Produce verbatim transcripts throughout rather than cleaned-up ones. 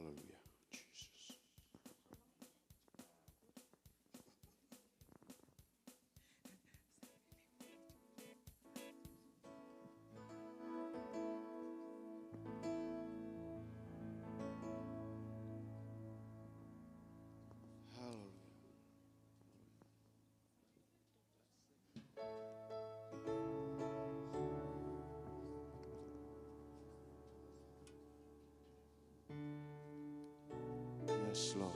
Hallelujah. Jesus. Hallelujah. Yes, Lord.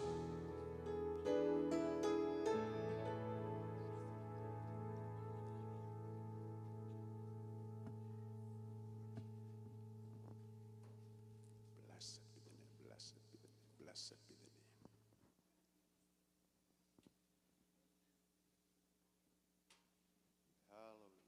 Blessed be the name, blessed be the name, blessed be the name. Hallelujah.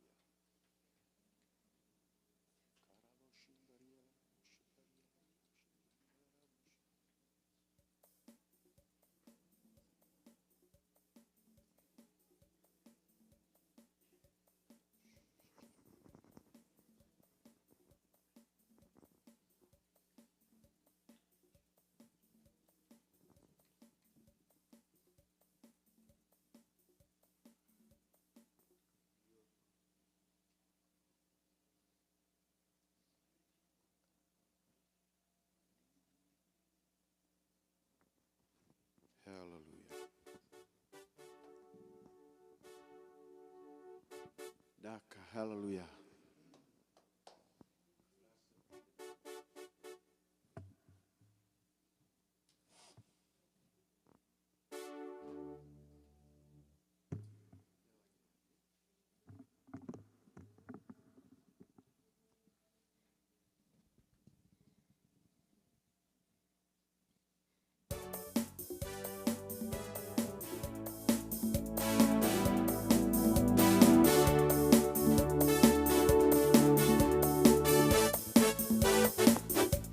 Hallelujah. Daka, hallelujah.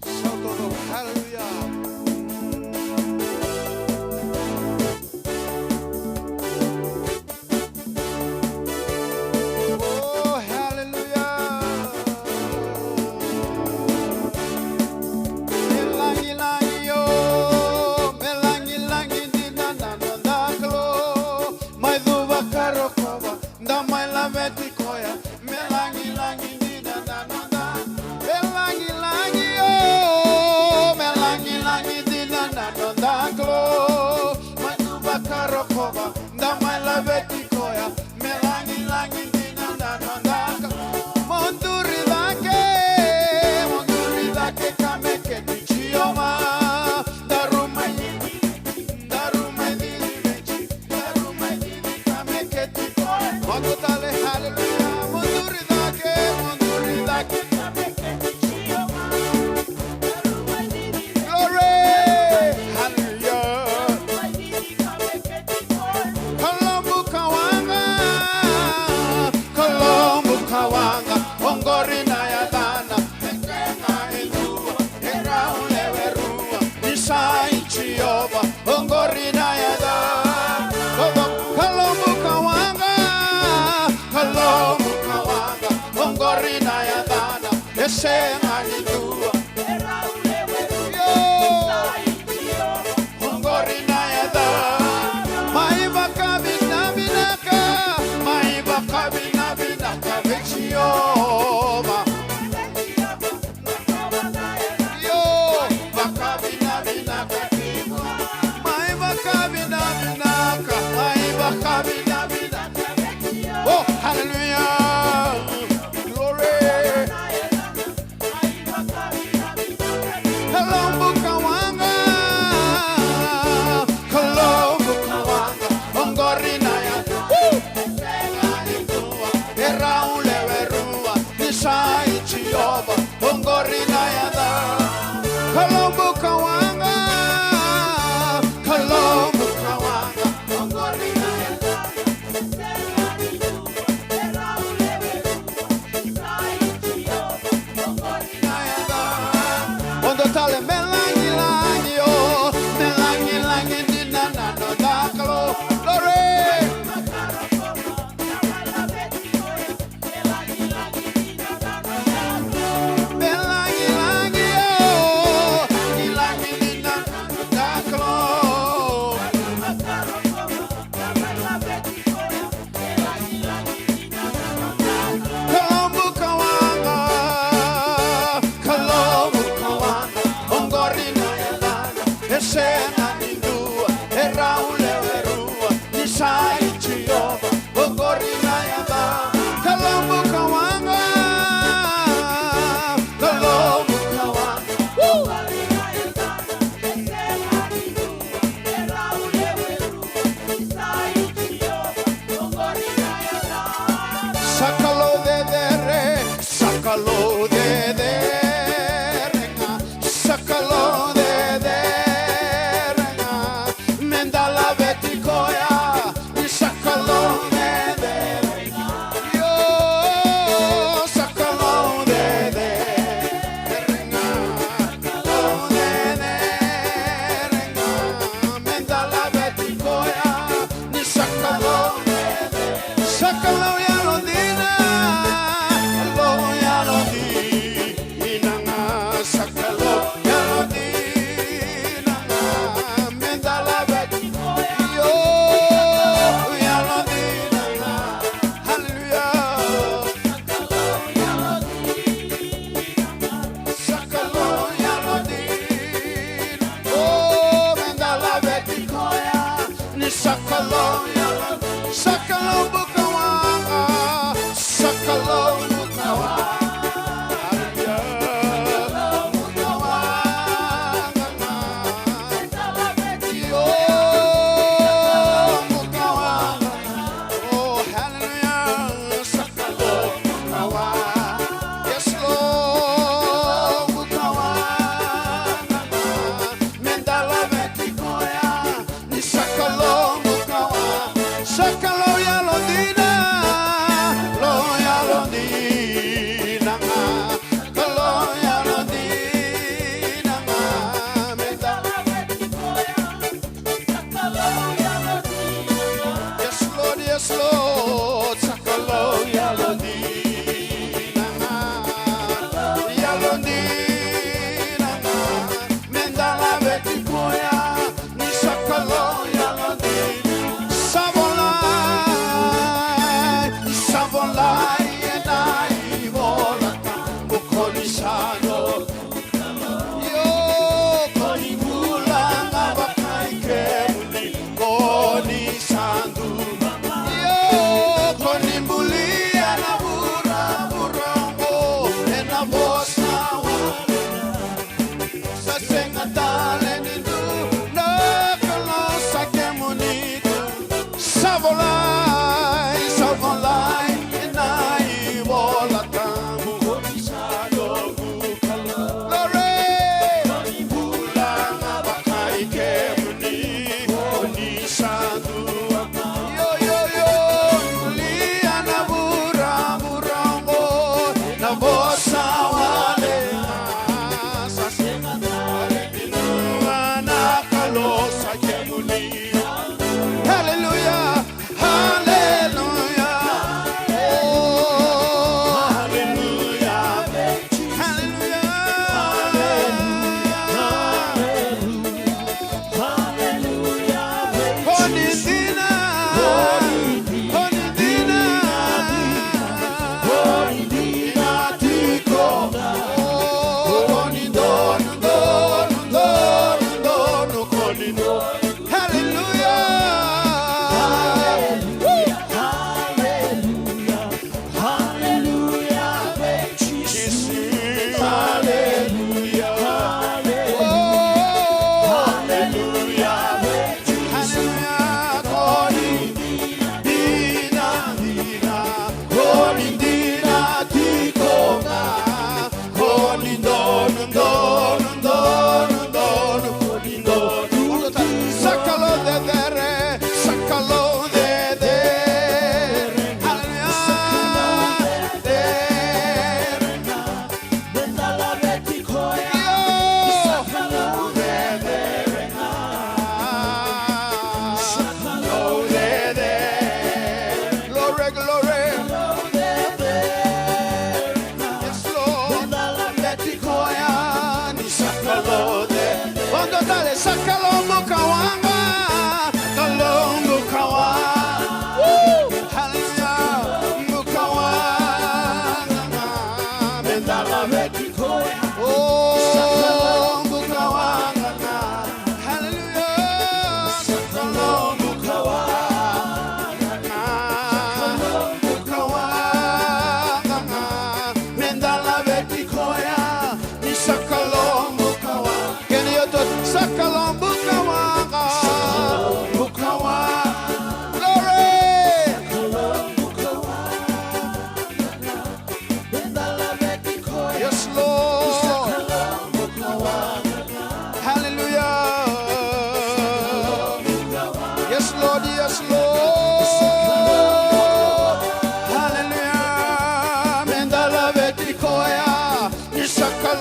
Shout out, hallelujah. Oh, hallelujah. Me lagilagi, oh, me lagilagi dina na noda Kalou. Mai cuva ka rokova, da mai laveti koya. Me lagilagi dina na noda, me lagilagi, oh, me lagilagi dina na noda Kalou. Mai cuva ka rokova, da mai laveti koya. Me lagilagi dina na noda Kalou. Mo duri cake, mo duri cake ka me keti Jiova. Daru mai, daru mai diri vei Jiova. Moto tale, hallelujah. Mo duri cake, mo duri cake. Glory, hallelujah. Kalobu ka waqa, Kalobu ka waqa, oqori na yacana. E sega e dua, e rau lewe rua, ni sa i Jiova, oqori na yacana. Kalobu ka waqa, Kalobu ka waqa, oqori na yacana. E sega ni dua, e rau lewe rua, ni sa i Jiova, oqori na yacana. Mai vakavinavinaka, mai vakavinavinaka vei Jiova. Io, vakavinavinaka tiko. Mai vakavinavinaka, mai vakavinavinaka. Oh, hallelujah. Glory.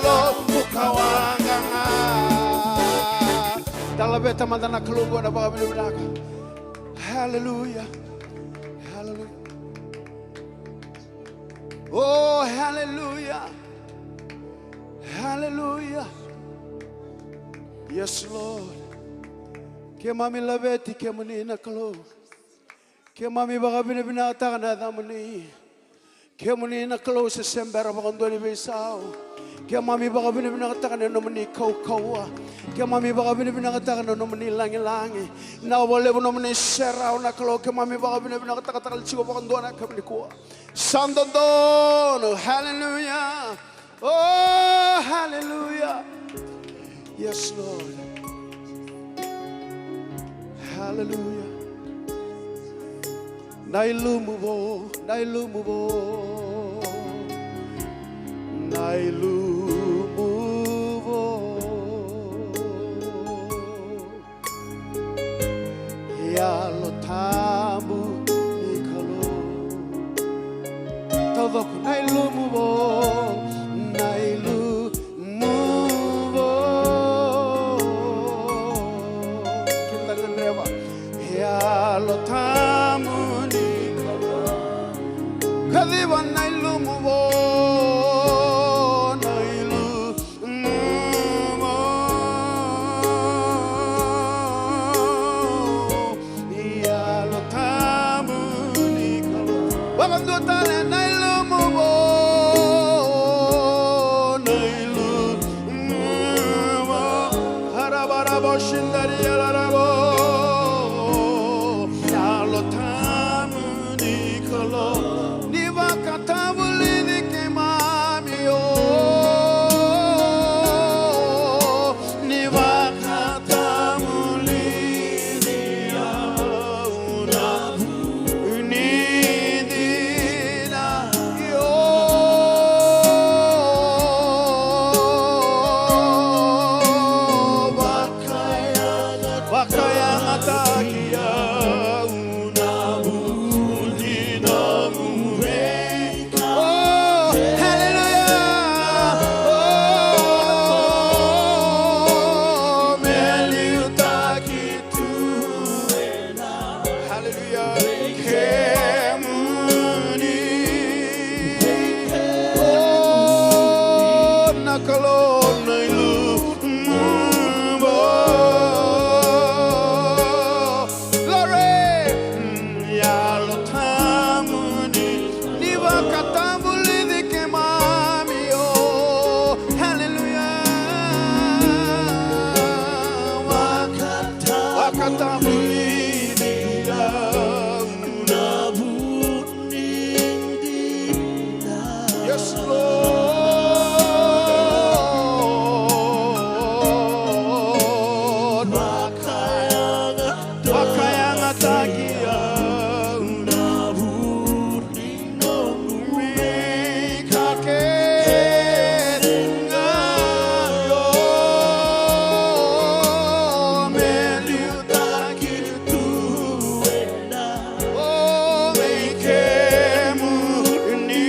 Lovu ka waqa ga. Da laveta mada na Kalou qo na vakavinavinaka. Haleluya. Haleluya. Oh, haleluya. Haleluya. Yes, Lord. Keimami laveti kemuni na Kalou. Keimami vakavinavinakataka na yacamuni. Kemuni na Kalou se se bera vakadua ni veisau. Keimami vakavinavinakataka na nomuni kaukauwa. Keimami vakavinavinakataka na nomuni lagilagi. Na vakalevu nomuni serau na Kalou. Keimami vakavinavinakataka tale tiko vakadua na kemuni kua. Sa dodonu. Haleluya. Oh, haleluya. Yes, Lord. Haleluya. Na ilumu vou, na ilumu vou, na ilumu vou. Yalo Tabu ni Kalou. Taucoko na ilumu vou, na ilumu vou. Keda gadreva. Yalo Tabu ni Kalou. Kaciva na ilumu vou, na ilumu vou. Yalo Tabu ni Kalou. Vakadua tale na ilumu vou, na ilumu vou. Harabarabo shindari yalarabo. Yalo Tabu ni Kalou. Ni vakatavulici keimami o. Ni vakatavulici au na vunidina. Io, vakayaga, vakayagataki au na vunidina. Oh, hallelujah. Oh, me liutaki tu ena. Hallelujah. Kemuni. Oh, na Kalou na ilumu vou. Glory. Yalo Tabu ni, ni vakatavulici keimami o. Hallelujah. Vakata-, vakatavulici au na vunidina. Yes, Lord. Vakayaga, vakayagataki au na vunidina. Nomu veika kece ga o me liutaki tu ena. O vei kemuni.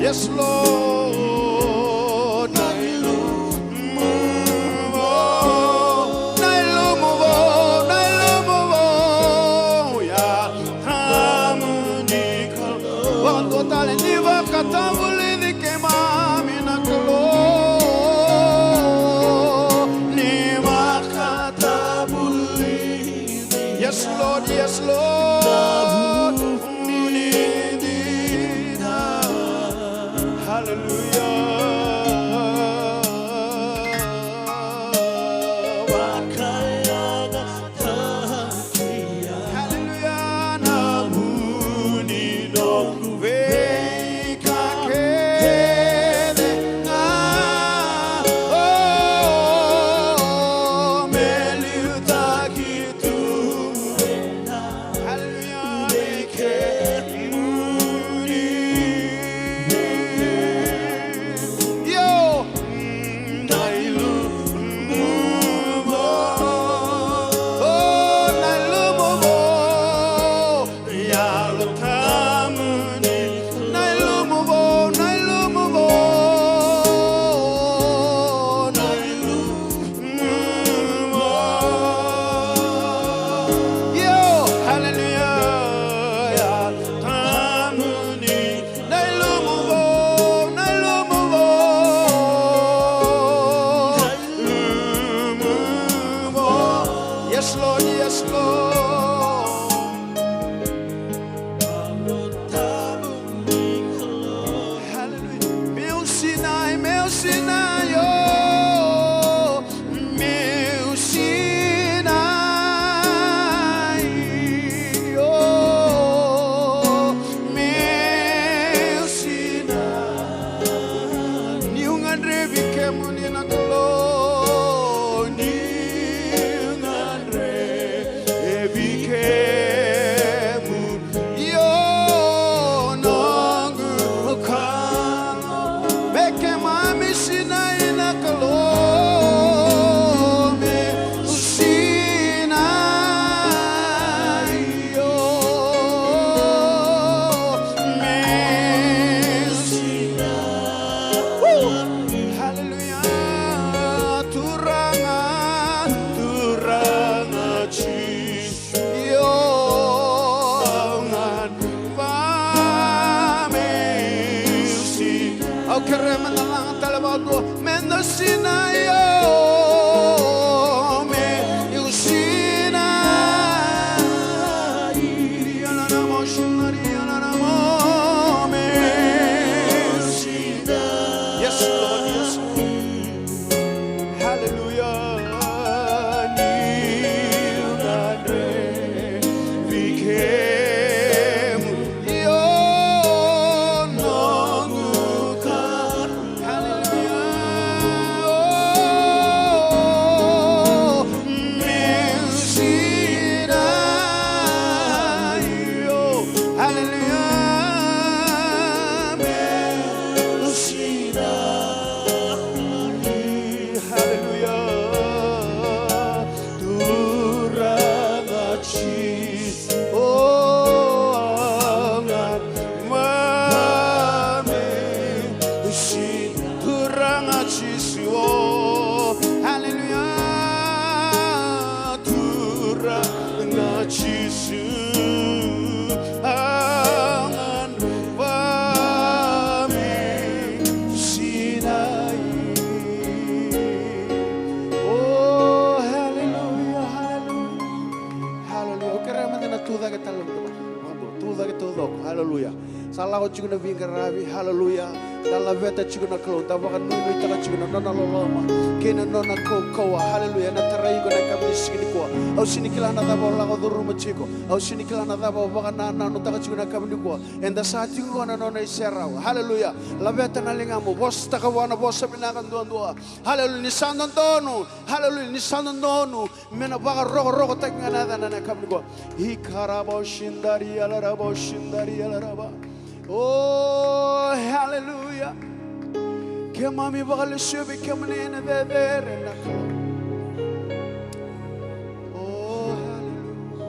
Yes, Lord. Na ilumu vou, na ilumu vou, na ilumu vou. Yalo Tabu ni Kalou. Vakadua tale, ni vakatavulici keimami na Kalou. Ni vakatavulici. Yes, Lord, yes, Lord. Hallelujah. Hallelujah. Na vuni noqu veika kece ga. O, me liutaki tu. Hallelujah. Vei kemuni. Io. Na ilumu vou. O, na ilumu vou. Yalo Tabu ni Au kerea me da laga tale vakadua, me da sinai, o, me da sinai. Yes, Lord, yes, Lord. Hallelujah. Niu gadrevi kemuni, o noqu Kalou. Hallelujah. O, meu sinai, o. Hallelujah. Meu sinai. Haleluya. Turaga Jisu, o, au gadreva me sinai. Turaga Jisu, o, haleluya. Turaga Jisu, au gadreva me sinai. O, haleluya, haleluya. Haleluya. Au kerea mada na tu cake tale, tu cake taucoko. Haleluya. Sa lako tiko na veiqaravi, haleluya. Da laveta tiko na Kalou, da vakanuinuitaka tiko na nona loloma kei na nona kaukauwa, haleluya. Ena tarai iko ena yakavi ni siga nikua. Au sega ni kila na cava o lako curuma tiko, au sega ni kila na cava o vakanananutaka tiko ena yakavi nikua. Eda sa tiko qo ena nona iserau, haleluya. Laveta na ligamu, vosataka vua na vosa vinaka duadua, haleluya. Ni sa dodonu, haleluya, ni sa dodonu me na vakarokorokotaki ga na yacana ena yakavi nikua. Ikarabo shindari alarabo shindari alaraba. O, haleluya. Keimami vakalesuya vei kemuni ena cecere na Kalou. O, haleluya.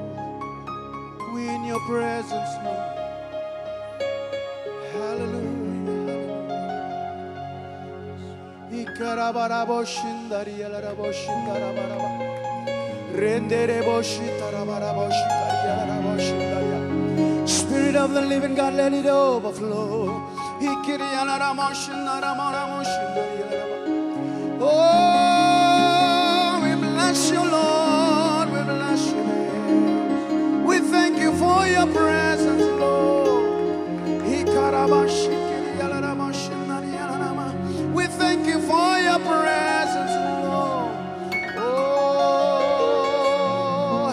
We in your presence, Lord. Haleluya, haleluya. Ikarabarabo shindari alarabo shindarabaraba. Renderebo shitarabarabo shikari alarabo shindaria. Spirit of the living God, let it overflow. Ikiri alaramo shindaramaramo shindari alaraba. Oh, we bless you, Lord. We bless you. We thank you for your presence, Lord. Ikarabashikiri alaramo shindari alarama. We thank you for your presence, Lord. Oh,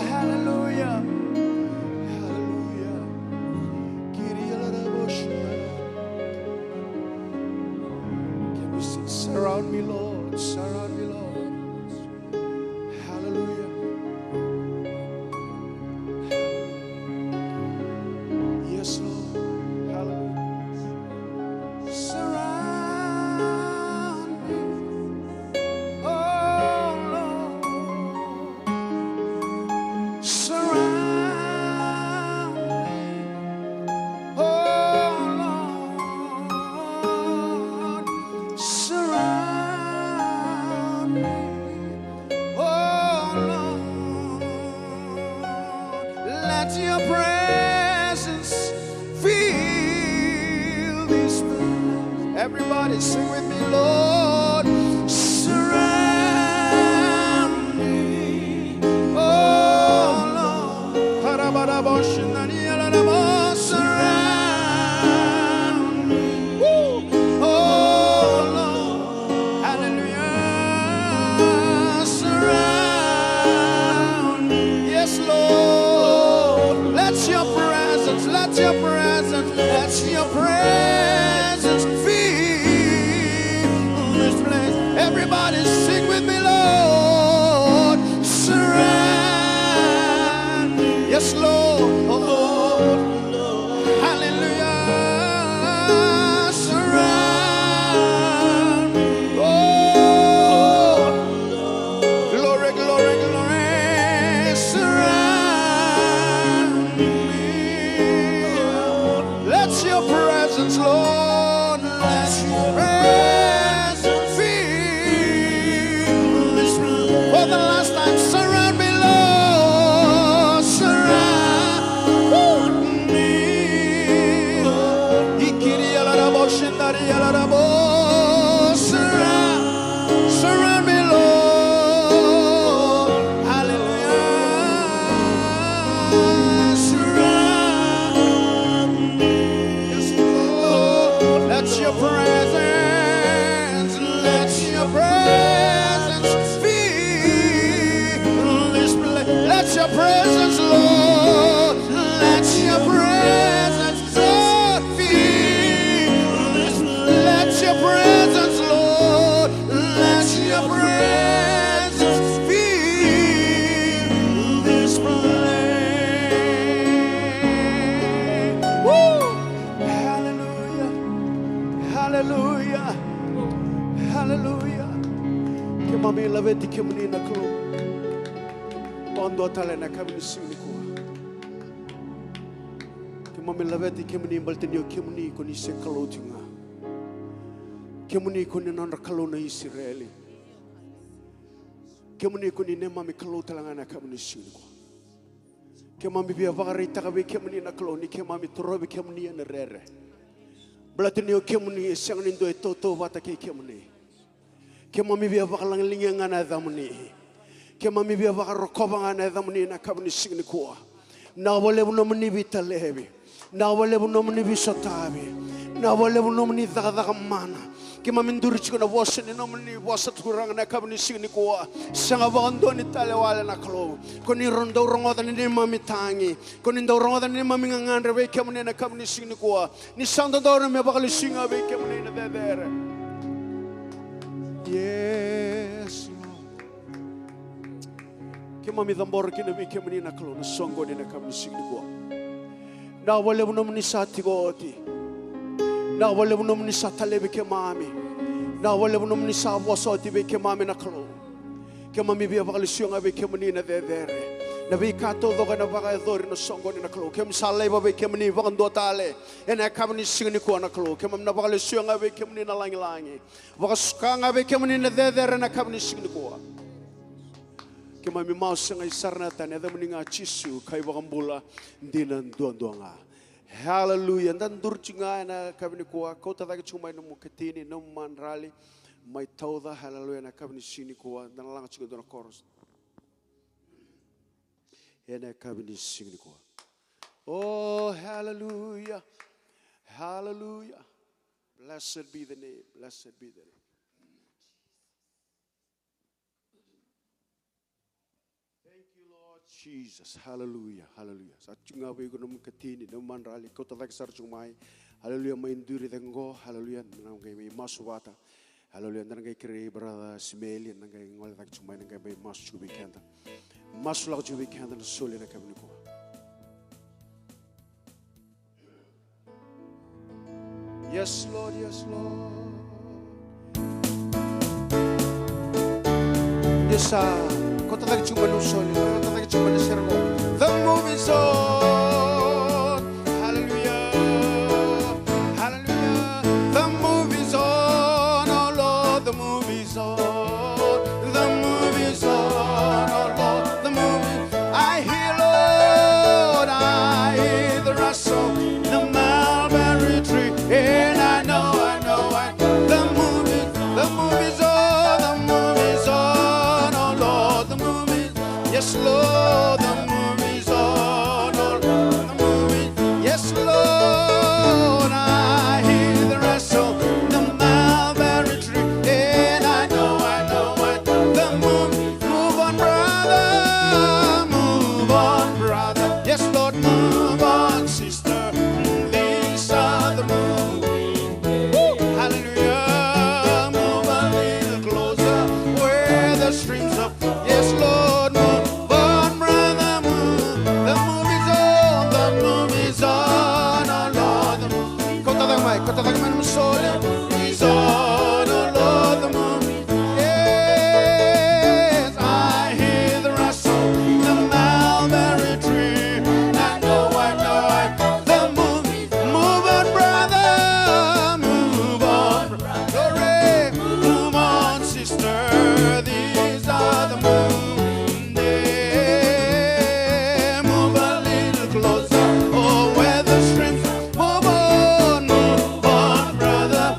hallelujah. Hallelujah. Kiri alarabo shindari. Can we sing, "Surround me, Lord, surround me, Lord"? Hallelujah. Yes, Lord. Hallelujah. Surround me, oh Lord. Surround me, oh Lord. Surround me, oh Lord, let your presence fill this place. Everybody sing with me, Lord. Surround me, oh Lord. Karabarabo shinani alarabo. Surround me, oh Lord. Hallelujah. Surround me. Yes, Lord. Let your presence, let your presence, let your presence fill this place. Everybody sing with me, Lord. Surround me. Yes, Lord. Hallelujah. Surround me. Oh, glory, glory, glory. Surround me. Let your presence, Lord, let your presence fill this room. For the last time, surround me, Lord, surround me. Ikiri alarabo, shindari alarabo. Let your presence, let your presence fill this place. Let your presence, Lord, let your presence, Lord, fill this place. Let your presence, Lord, let your presence fill this place. Woo! Hallelujah. Hallelujah. Hallelujah. Keimami laveti kemuni na Kalou. Vakadua tale na yakavi ni siga nikua. Keimami laveti kemuni baleta ni o kemuni ko ni se Kalou tiko ga. Kemuni ko ni nodra Kalou na Isireli. Kemuni ko ni neimami Kalou tale ga na yakavi ni siga nikua. Keimami via vakaraitaka vei kemuni na Kalou ni keimami torovi kemuni ena rere. Baleta ni o kemuni e sega ni dua e tautauvata kei kemuni. Keimami via vakalagilagi ga na yacamuni. Keimami via vakarokova ga na yacamuni na yakavi ni siga nikua. Vinaka vakalevu nomuni veitalevi. Vinaka vakalevu nomuni veisotavi. Vinaka vakalevu nomuni cakacaka mana. Keimami duri tiko na vosa ni nomuni vosa Turaga na yakavi ni siga nikua. Sega vakadua ni tale wale na Kalou. Ko ni ro dau rogoca ni neimami tagi. Ko ni dau rogoca ni neimami gagadre vei kemuni na yakavi ni siga nikua. Ni sa dodonu me vakalesui ga vei kemuni na cecere. Yes, Lord. Keimami cabora kina vei kemuni na Kalou na soqoni na yakavi ni siga nikua. Vinaka vakalevu nomuni sa tiko oti. Vinaka vakalevu nomuni sa talevi keimami. Vinaka vakalevu nomuni sa vosa oti vei keimami na Kalou. Keimami via vakalesui ga vei kemuni na cecere. Na veika taucoko ena vakayacori na soqoni na Kalou. Keimami sa laiva vei kemuni vakadua tale. Ena yakavi ni siga nikua na Kalou. Keimami na vakalesui ga vei kemuni na lagilagi. Vakasuka ga vei kemuni na cecere na yakavi ni siga nikua. Keimami masu ga sara ena yacamuni ga Jisu ka iVakabula dina duadua ga. Haleluya. Da duri tiko ga ena yakavi nikua. Kauta cake tiko mai nomu ikatini, nomu madrali. Mai tauca, haleluya, ena yakavi ni siga nikua. Da na laga tiko e dua na chorus. Ena yakavi ni siga nikua. Oh, haleluya. Haleluya. Blessed be the name. Blessed be the name. Thank you, Lord Jesus. Hallelujah. Hallelujah. Sa tiko ga vei iko nomu ikatini, nomu madrali, kauta cake sara tiko mai. Hallelujah. Mai duri cake qo. Hallelujah. Na qai mai masu vata. Hallelujah. Da na qai kerei brother Simeli, na qai gole cake tiko mai, na qai mai masu tiko vei keda. Masu lako tiko vei keda na soli ena yakavi nikua. Yes, Lord, yes, Lord. Yes, sir. Kauta cake tiko mai na soli, kauta cake tiko mai na sere qo. The move is on. Hallelujah. Hallelujah. The move is on, oh Lord, the move is on. The move is on, oh Lord, the move is I hear, Lord, I hear the rustle, the mulberry tree, and I know, I know, I know, the move is, the move is on, the move is on, oh Lord, the move is, yes, Lord, the move is on, oh Lord, the move is, yes, Lord, I hear the rustle, the mulberry tree, and I know, I know, I know, the move Move on, brother. Move on, brother. Yes, Lord, move on, sister. These are the moves. Woo! Hallelujah. Move a little closer where the streams of. Yes, Lord, move on, brother. Move. The move is on. The move is on. Oh, Lord, the move. Kauta cake mai, kauta cake mai na soli. Is on, oh Lord, the move. Yes, I hear the rustle, the mulberry tree. I know, I know, I know the move. Move on, brother, move on, brother. Glory, move on, sister. These are the moves. Yeah, move a little closer. Oh, where the streams Move on, move on, brother.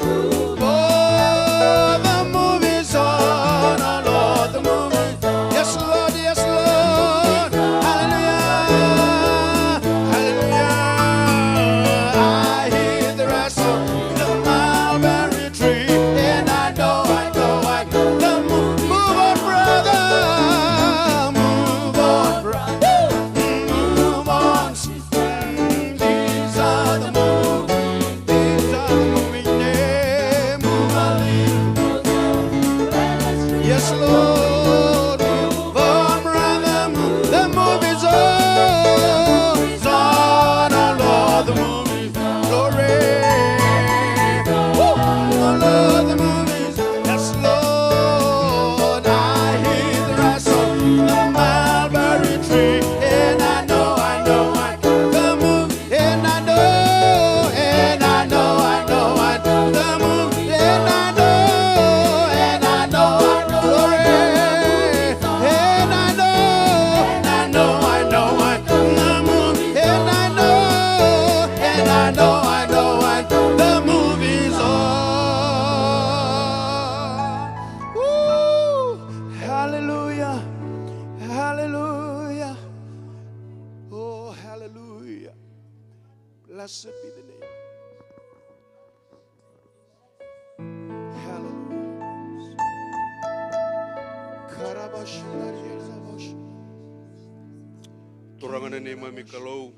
Turaga na neimami Kalou,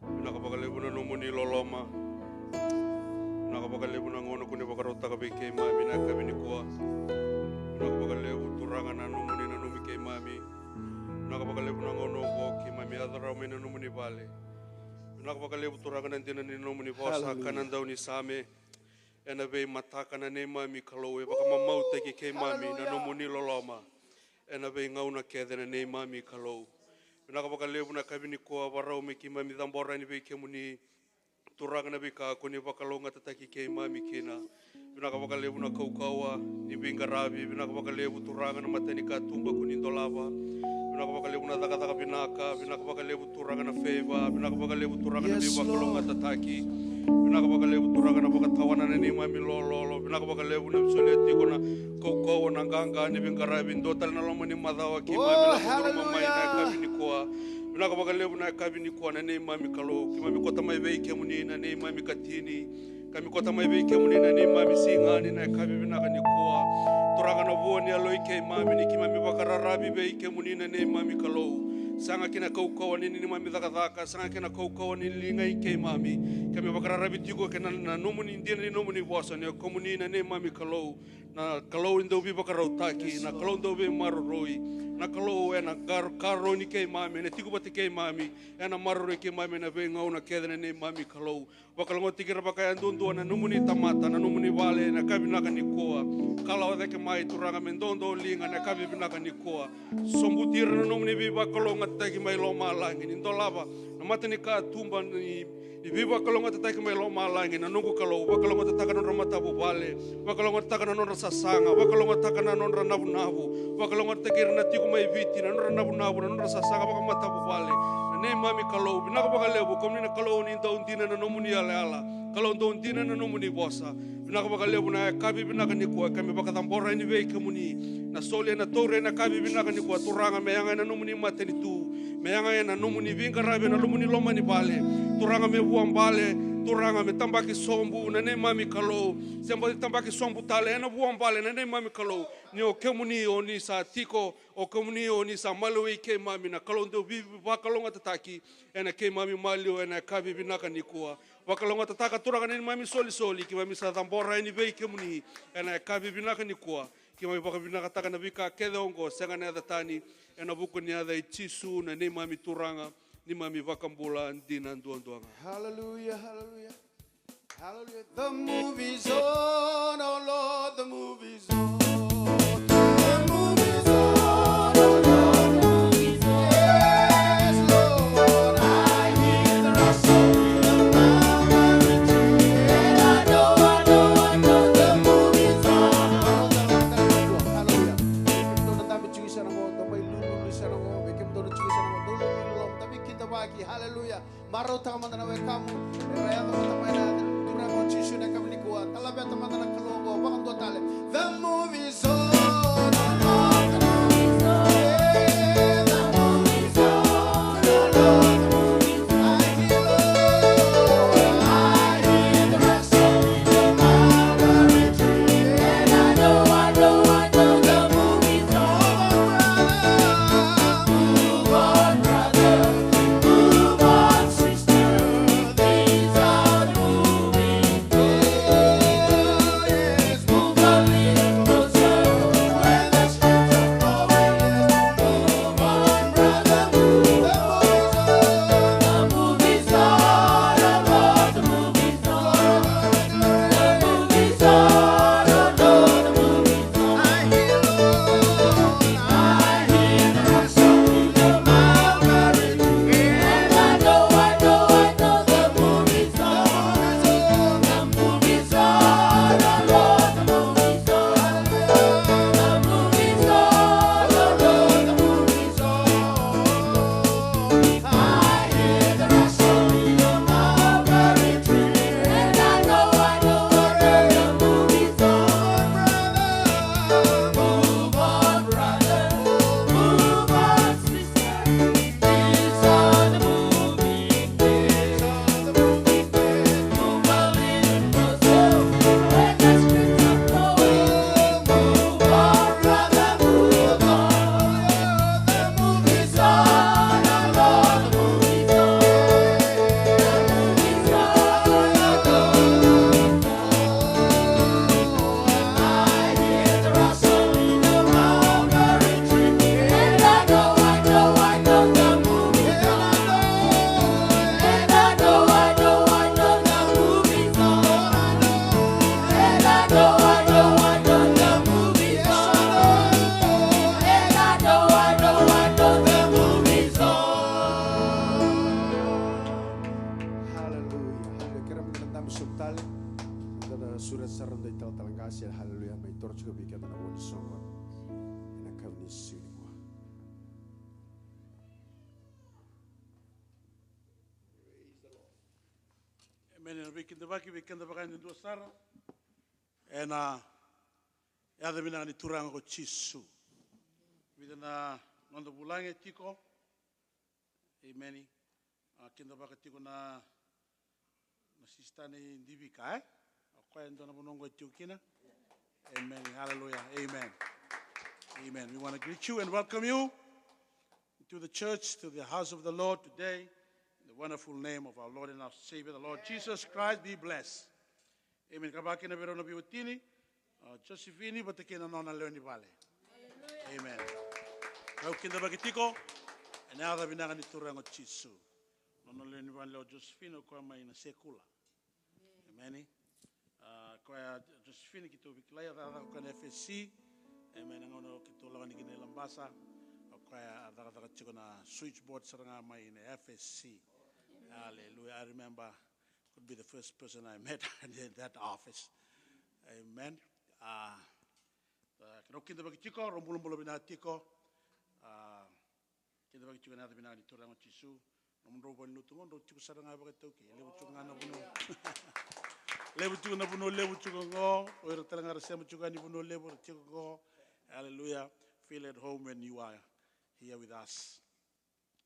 vinaka vakalevu na nomuni loloma. Vinaka vakalevu na gauna ko ni vakarautaka vei keimami na yakavi nikua. Vinaka vakalevu Turaga na nomuni nanumi keimami. Vinaka vakalevu na gauna oqo keimami yaco rawa mai na nomuni vale. Vinaka vakalevu Turaga na dina ni nomuni vosa ka na daunisame. Ena veimataka na neimami Kalou, e vakamamautaki keimami na nomuni loloma ena veigauna kece na neimami Kalou. Vinaka vakalevu na yakavi nikua, varau me keimami cabora yani vei kemuni Turaga na veika ko ni vakalougatataki keimami kina. Vinaka vakalevu na kaukauwa ni veiqaravi, vinaka vakalevu Turaga na matanikatuba ko ni dolava. Vinaka vakalevu na cakacaka vinaka, vinaka vakalevu Turaga na favour, vinaka vakalevu Turaga na veivakalougatataki. Vinaka vakalevu Turaga na vakatawana na neimami lololo, vinaka vakalevu na solia tiko na kaukauwa na qaqa ni veiqaravi, dua tale na loma ni macawa keimami na cudruva mai na yakavi nikua. Vinaka vakalevu na yakavi nikua na neimami Kalou, keimami kauta mai vei kemuni na neimami katini. Keimami kauta mai vei kemuni na neimami siga ni na yakavi vinaka nikua. Turaga na vua ni yaloi keimami ni keimami vakararavi vei kemuni na neimami Kalou. Sega kina kaukauwa ni neimami cakacaka, sega kina kaukauwa ni ligai keimami. Keimami vakararavi tiko kina na nomuni dina ni nomuni vosa ni o kemuni na neimami Kalou. Na Kalou dau veivakarautaki, na Kalou dau veimaroroi, na Kalou ena qar-, karoni keimami, ena tiko vata keimami, ena maroroi keimami ena veigauna kece na neimami Kalou. Vakalougatataki ira vakayaduadua na nomuni tamata, na nomuni vale, na yakavi vinaka nikua. Kalawa cake mai Turaga me dodoliga na yakavi vinaka nikua. Sobuti ira na nomuni veivakalougatataki mai lomalagi, ni dolava na matanikatuba ni, ni veivakalougatataki mai lomalagi, na noqu Kalou, vakalougatataka na nodra matavuvale, vakalougatataka na nodra sasaga, vakalougatataka na nodra navunavu, vakalougatataki ira na tiko mai Viti, na nodra navunavu, na nodra sasaga vakamatavuvale. Na neimami Kalou, vinaka vakalevu, kemuni na Kalou ni dau dina na nomuni yalayala, Kalou dau dina na nomuni vosa. Vinaka vakalevu na yakavi vinaka nikua, keimami vakacabora yani vei kemuni na soli ena tauri ena yakavi vinaka nikua, Turaga me yaga ena nomuni matanitu, me yaga ena nomuni veiqaravi, ena nomuni loma ni vale. Turaga me vuabale, Turaga me tabaki sobu na neimami Kalou, se bau tabaki sobu tale, ena vuabale na neimami Kalou, ni o kemuni o ni sa tiko, o kemuni o ni sa maliwai keimami, na Kalou dau veivakalougatataki ena keimami maliwa ena yakavi vinaka nikua. Vakalougatataka Turaga na neimami solisoli, keimami sa cabora yani vei kemuni ena yakavi vinaka nikua. Keimami vakavinakataka na veika kece oqo, sega na yaca tani, ena vuku ni yaca i Jisu na neimami Turaga, neimami Vakabula dina duadua ga. Hallelujah, hallelujah. Hallelujah. The movie's on, oh Lord, the movie's on. The movie's on, oh Lord, the movie's on. Yes, Lord, I hear the rustle in the mountain. And I know, I know, I know the movie's on. Hallelujah. Vei kemudou na dabe tiko i sana qo, dou mai lululu i sana qo. Vei kemudou na tiko i sana qo, dou lululu i loma. Dabe kidavaki. Hallelujah. Marautaka mada na wekamu. Era yaco mada mai na Turaga o Jisu na yakavi nikua. Talaveta mada na Da na sureta sara na italatala qase, haleluya, me toro tiko vei keda na voli soqo ena yakavi ni siga nikua. Emeni. Ena veikidavaki vei keda vakayadudua sara ena yaca vinaka ni Turaga ko Jisu. Vica na noda vulagi tiko. Emeni. A, kidavaka tiko na, na sista ni Divika, e? O koya e dua na vanua oqo e tiko kina. Amen. Hallelujah. Amen. Amen. We want to greet you and welcome you to the church, to the house of the Lord today. In the wonderful name of our Lord and our Savior, the Lord Jesus Christ, be blessed. Amen. Ka vakakina vei rau na veiwatini, a, Josephine vata kei na nona lewe ni vale. Amen. Kau kidavaki tiko ena yaca vinaka ni Turaga o Jisu. Nona lewe ni vale o Josephine, o koya mai na Sekula. Amen. A, koya Josephine keitou via kilai, a cakacaka o koya na F S C. Amen. Na gauna keitou lako yani kina i Labasa, o koya a cakacaka tiko na switchboard sara ga mai na F S C. Hallelujah. I remember could be the first person I met in that office. Amen. A, a, rau kidavaki tiko, rau bulabula vinaka tiko. A, kidavaki tiko ena yaca vinaka ni Turaga o Jisu. Nomudrau valenilotu qo, drau tiko sara ga vakaiTaukei. Levu tiko ga na vanua. Levu tiko na vanua levu tiko qo. O ira tale ga ra sema tiko yani vanua levu, ra tiko qo. Hallelujah. Feel at home when you are here with us.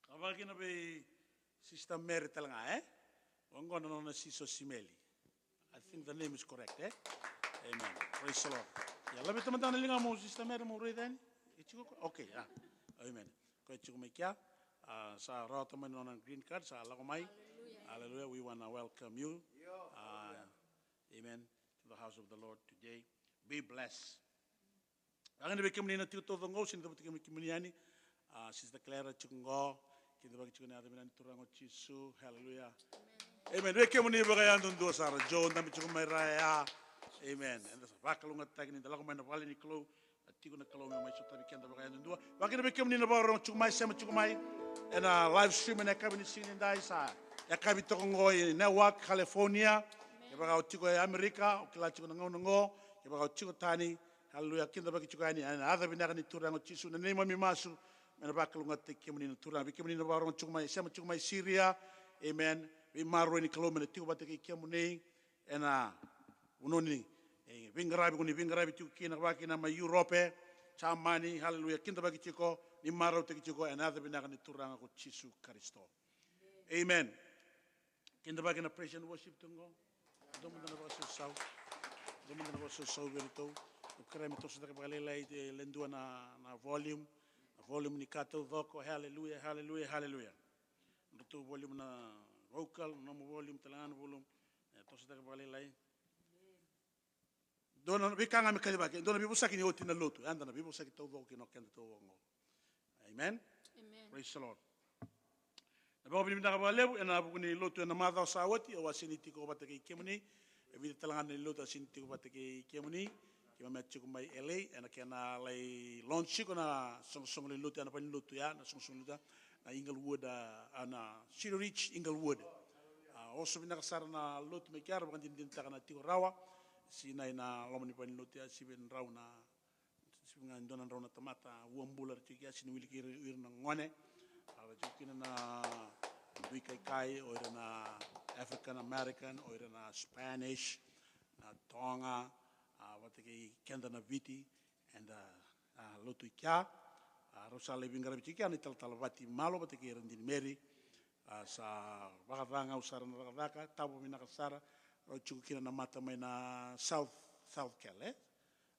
Ka vakakina vei Sister Mary tale ga, e? Oqo na nona siso Simeli. I think the name is correct, e? Amen. Praise the Lord. Ia, laveta mada na ligamu Sister Mary, mo raica yani. E tiko ko? Okay, a. Amen. Koya e tiko mai kea. A, sa rawata mai na nona green card, sa lako mai. Hallelujah. Hallelujah. We wanna welcome you. A, amen. To the house of the Lord today. Be blessed. Vaka ni vei kemuni na tiko taucoko qo, se ni cavuti kemuni, kemuni yani. A, Sister Clara tiko qo, kidavaki tiko ena yaca vinaka ni Turaga o Jisu. Hallelujah. Amen. Vei kemuni vakayadudua sara, Joe, dabe tiko mai ra ya. Amen. Eda sa vakalougatataki ni da lako mai na vale ni Kalou, a tiko na Kalou me mai sotavi keda vakayadudua. Vaka kina vei kemuni na vakarorogo tiko mai, sema tiko mai ena live stream ena yakavi ni siga nidai, sa yakavi toka qo i Newark, California. Kevaka o tiko e Amerika, o kila tiko na gauna qo. Kevaka o tiko tani, haleluya, kidavaki tiko yani ena yaca vinaka ni Turaga o Jisu. Na neimami masu me na vakalougatataki kemuni na Turaga. Vei kemuni na vakarorogo tiko mai, sema tiko mai Siria. Amen. Veimaroroi ni Kalou me na tiko vata kei kemuni ena vanua ni, e, veiqaravi ko ni veiqaravi tiko kina, vaka kina mai Europe, Jamani, haleluya, kidavaki tiko, ni marautaki tiko ena yaca vinaka ni Turaga ko Jisu Karisito. Amen. Kidavaki na praise and worship tu qo. Dua mada na vakasausau. Dua mada na vakasausau vei iratou. Au kerea me toso cake vakalailai, e, le dua na, na volume. Na volume ni ka taucoko. Hallelujah, hallelujah, hallelujah. Nodratou volume na vocal, na nomu volume, tale ga na volume. E, toso cake vakalailai. Dua na veika ga me kacivaki, dua na veivosaki ni oti na lotu, eda na veivosaki taucoko kina o keda taucoko qo. Amen. Amen. Praise the Lord. Na vakavinavinaka vakalevu ena vuku ni lotu ena macawa sa oti, au a seni tiko vata kei kemuni. E vica tale ga na lotu a seni tiko vata kei kemuni. Keimami a tiko mai L A, ena kena lai launch tiko na soqosoqo ni lotu, ena vale ni lotu ya, na soqosoqo ni lotu ya, na Inglewood, a, a, na City Reach Inglewood. A, oso vinaka sara na lotu mai kea, ra vakadinadinataka na tiko rawa. Sinai na loma ni vale ni lotu ya, sivi drau na Sivi ga e dua na drau na tamata uabula ra tiko kea, sini wiliki ira, ira na gone. A, ra tiko kina na dui kaikai, o ira na African American, o ira na Spanish, na Tonga, a, vata kei keda na Viti, eda, a, lotu i kea. A, rau sa lai veiqaravi tiko kea na italatala Vati Malo vata kei ira Dini Meri. A, sa vakacagau sara na cakacaka, tavo vinaka sara. Rau tiko kina na mata mai na South, South Cal, e?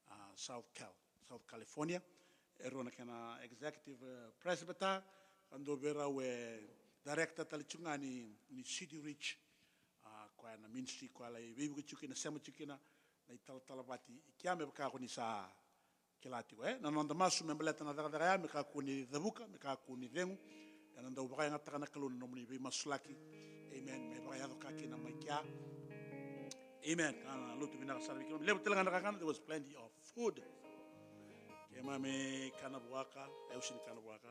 A, South Cal, South California. E rua na kena executive, e, presbyter, ka dua vei rau e director tale tiko ga ni, ni City Reach. A, koya na ministry koya lai veivuke tiko kina, sema tiko kina na italatala Vati i kea, me vaka ko ni sa kila tiko, e? Na noda masu me baleta na cakacaka ya, me kakua ni cavuka, me kakua ni cegu. Ena dau vakayagataka na Kalou na nomuni veimasulaki. Amen. Me vakayaco ka kina mai kea. Amen. Ka na lotu vinaka sara vei keimami. Levu tale ga na kakana, there was plenty of food. Keimami kana vuaka, e, au sini kana vuaka.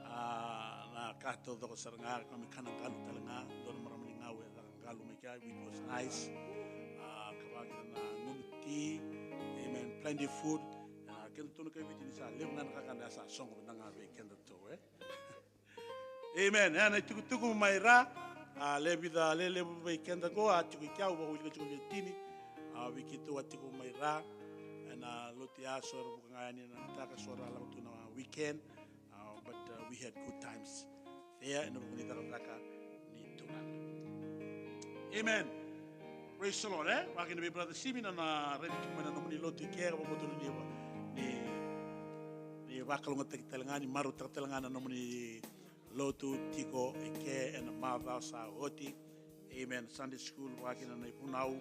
A, na ka taucoko sara ga, keimami kana galu tale ga, dua na marama ni gau e caka Kalu mai kea, which was nice. A, ka vaka kina na gunu ti. Amen. Plenty food. A, keda tu na kai Viti ni sa levu ga na kakana sa sogo vinaka ga vei keda tu, e. Amen. E, na itukutuku mai ra. A, le vica, le levu vei keda qo, a tiko i kea, au vakawilika tiko vei tini. A, vei keitou a tiko mai ra. E na lotu ya, so era vuka ga yani na mataka, so era lako tu na weekend. Uh, but, uh, we had good times there, ena vuku ni cakacaka ni Turaga. Amen. Praise the Lord, e? Vaka kina vei Brother Simi na, na raici tiko mai na nomuni lotu i ke, ka vakabauta ni, ni, ni vakalougatataki tale ga, ni marautaka tale ga na nomuni lotu tiko i ke ena macawa sa oti. Amen. Sunday school, vaka kina na ivunau.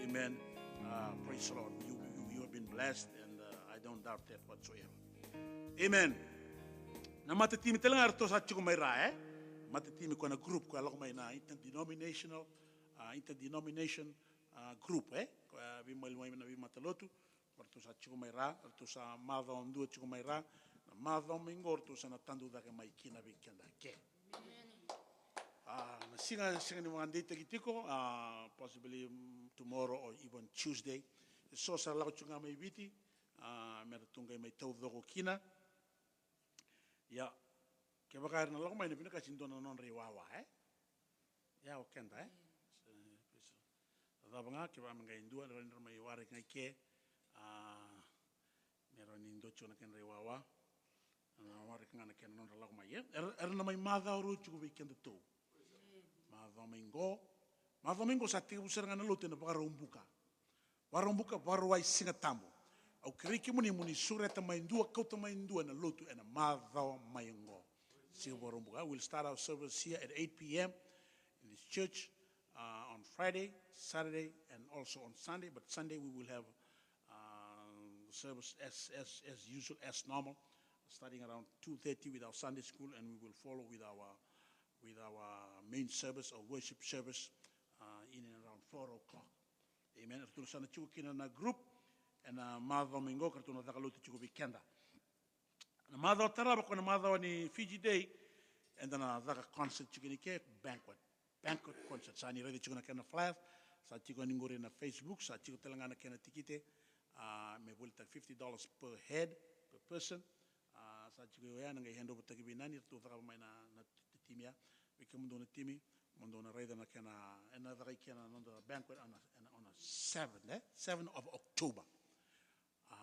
Amen. Uh, praise the Lord. You, you, you have been blessed, and, uh, I don't doubt that whatsoever. Amen. Na matatimi tale ga eratou sa tiko mai ra, e? Matatimi ko na group ko lako mai na interdenominational, uh, interdenomination, uh, group, e? Ko, uh, veimaliwai na veimatalotu, ko ratou sa tiko mai ra, ratou sa macawa dua tiko mai ra, na macawa mai qo ratou sa na tadu cake mai kina vei keda ke. A, na siga, siga ni vakadeitaki tiko, a, possibly, mm, tomorrow or even Tuesday. E so sa lako tiko ga mai Viti, a, me ratou qai mai taucoko kina. Ia, kevaka era na lako mai, na vinakati dua na nodra iwawa, e? Ia, o keda, e? Sa cava ga, kevaka me qai dua, era na mai waraki ga i ke, a, me rawa ni dua tiko na kedra iwawa, na waraki ga na kena nodra lako mai, e? Era, era na mai macawa rua tiko vei kedatou. Macawa mai qo, macawa mai qo sa tekivu sara ga na lotu ena Vakaraubuka. Vakaraubuka, Vakarauwai, Siga Tabu. Au kerei kemuni mo ni sureta mai dua, kauta mai dua na lotu ena macawa mai qo. Siga Vakaraubuka. We'll start our service here at eight p.m. in this church, uh, on Friday, Saturday, and also on Sunday. But Sunday we will have, uh, the service as, as, as usual, as normal, starting around two thirty with our Sunday school, and we will follow with our, with our main service or worship service, uh, in and around four o'clock. Amen. Ratou sa na tiko kina na group ena macawa mai qo, ka ratou na caka lotu tiko vei keda. Na macawa tarava ko na macawa ni Fiji Day, eda na caka concert tiko ni ke, banquet. Banquet concert. Sa ni raica tiko na kena flyers, sa tiko ni qori na Facebook, sa tiko tale ga na kena tikite, a, me volitaki fifty dollars per head, per person. A, sa tiko oya na qai hand over taki vei Nani, ratou cakava mai na, na timi ya. Vei kemudou na timi, mo dou na raica na kena, ena caka i kena noda banquet on a, on a seven, e? Seven of October. A,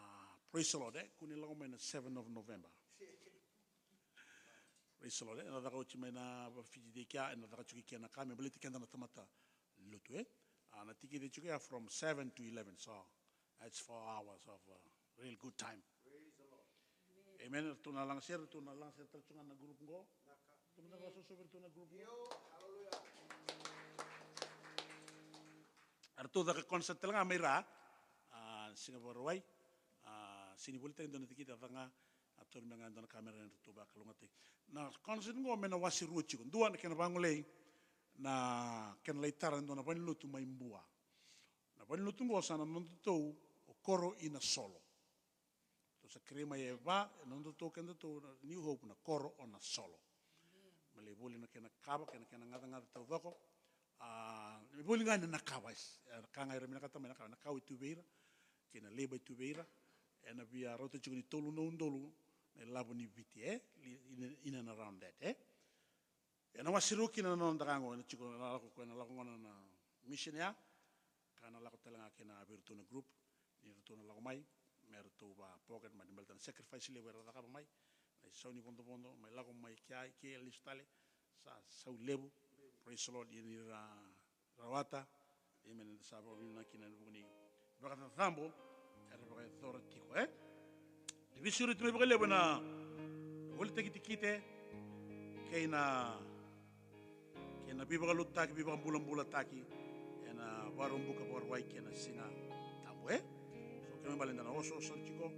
praise the Lord, e? Kua ni lako mai na seven of November. Praise the Lord, e? Ena caka oti mai na Fiji Day kea, ena caka tiko i kena ka, me baleti keda na tamata lotu, e? A, na tikite tiko ya from seven to eleven, so that's four hours of, uh, real good time. Amen. Ratou na lagasere, ratou na lagasere tale tu ga na group qo. Ratou na vakasosovi ratou na group qo. Ratou caka concert tale ga mai ra, a, siga Vakarauwai, a, sega ni volitaki dua na tikite, a caka ga, a tauri mai ga dua na kamera, ratou vakalougatataki. Na concert qo me na wase rua tiko. Dua na kena vagolei, na kena lai tara e dua na valenilotu mai Bua. Na valenilotu qo sa na nodatou o Koro i Nasolo. Tou sa kerei mai e va, e nodatou, kedatou na New Hope, na Koro o Nasolo. Me lai voli na kena kava, kena, kena gacagaca taucoko. A, me voli ga na kava, e, ka ga era vinakata mai na kava, na kava e tu vei ira, kei na leba e tu vei ira, ena via rauta tiko ni tolu na udolu na ilavo ni Viti, e? Li-, in, in and around that, e? Ena wase rua kina na noda ka qo, ena tiko na lako, ko ena lako gona na mission ya, ka na lako tale ga kina vei iratou na group, ni ratou na lako mai, me ratou va pocket money, baleta na sacrifice levu era cakava mai, na isau ni vodovodo, mai lako mai kea, kea lesu tale, sa sau levu, praise the Lord, ia ni ra rawata. Amen. Eda sa vakavinavinaka kina ena vuku ni vakacacabo era vakayacora tiko, e? Ni veisureti mai vakalevu ena volitaki tikite kei na, kei na veivakalotutaki, veivakabulabulataki ena Vakaraubuka, Vakarauwai kei na Siga Tabu, e? So kena ibalebale eda na osooso tiko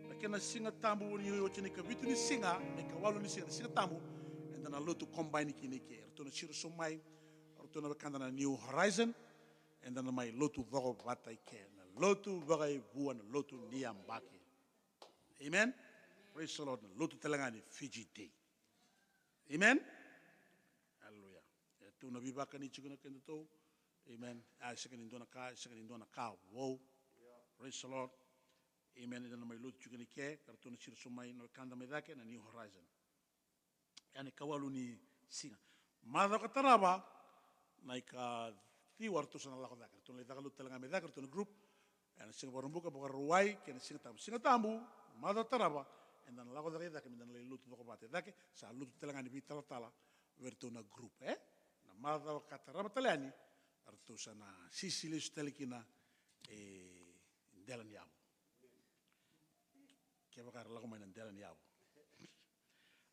na kena Siga Tabu ni oti na ikavitu ni siga, na ikawalu ni siga, na Siga Tabu, eda na lotu combine kina i ke. Eratou na siro sobu mai, o ratou na wekada na New Horizon, eda na mai lotu coko vata i ke, na lotu vakaivua, na lotu ni yabaki. Amen. Praise the Lord. Na lotu tale ga ni Fiji Day. Amen. Aleluya. E tu na veivakani tiko na kedatou, Amen. A, e sega ni dua na ka, e sega ni dua na ka vou. Praise the Lord. Amen. Eda na mai lotu tiko ni ke, ka ratou na siro sobu mai na wekada mai cake na New Horizon. Ena ikawalu ni siga. Macawa ka tarava, na ikaciwa ratou sa na lako cake. Ratou na lai caka lotu tale ga mai cake, ratou na group. Ena siga Vakaraubuka, Vakarauwai, kei na Siga Tabu. Siga Tabu, macawa tarava, eda na lako cake i cake, meda na lai lotu coko vata i cake, sa lotu tale ga ni veitalatala, vei ratou na group, e? Na macawa ka tarava tale yani, ratou sa na sisi lesu tale kina, e, dela ni yavu. Kevaka era lako mai na dela ni yavu.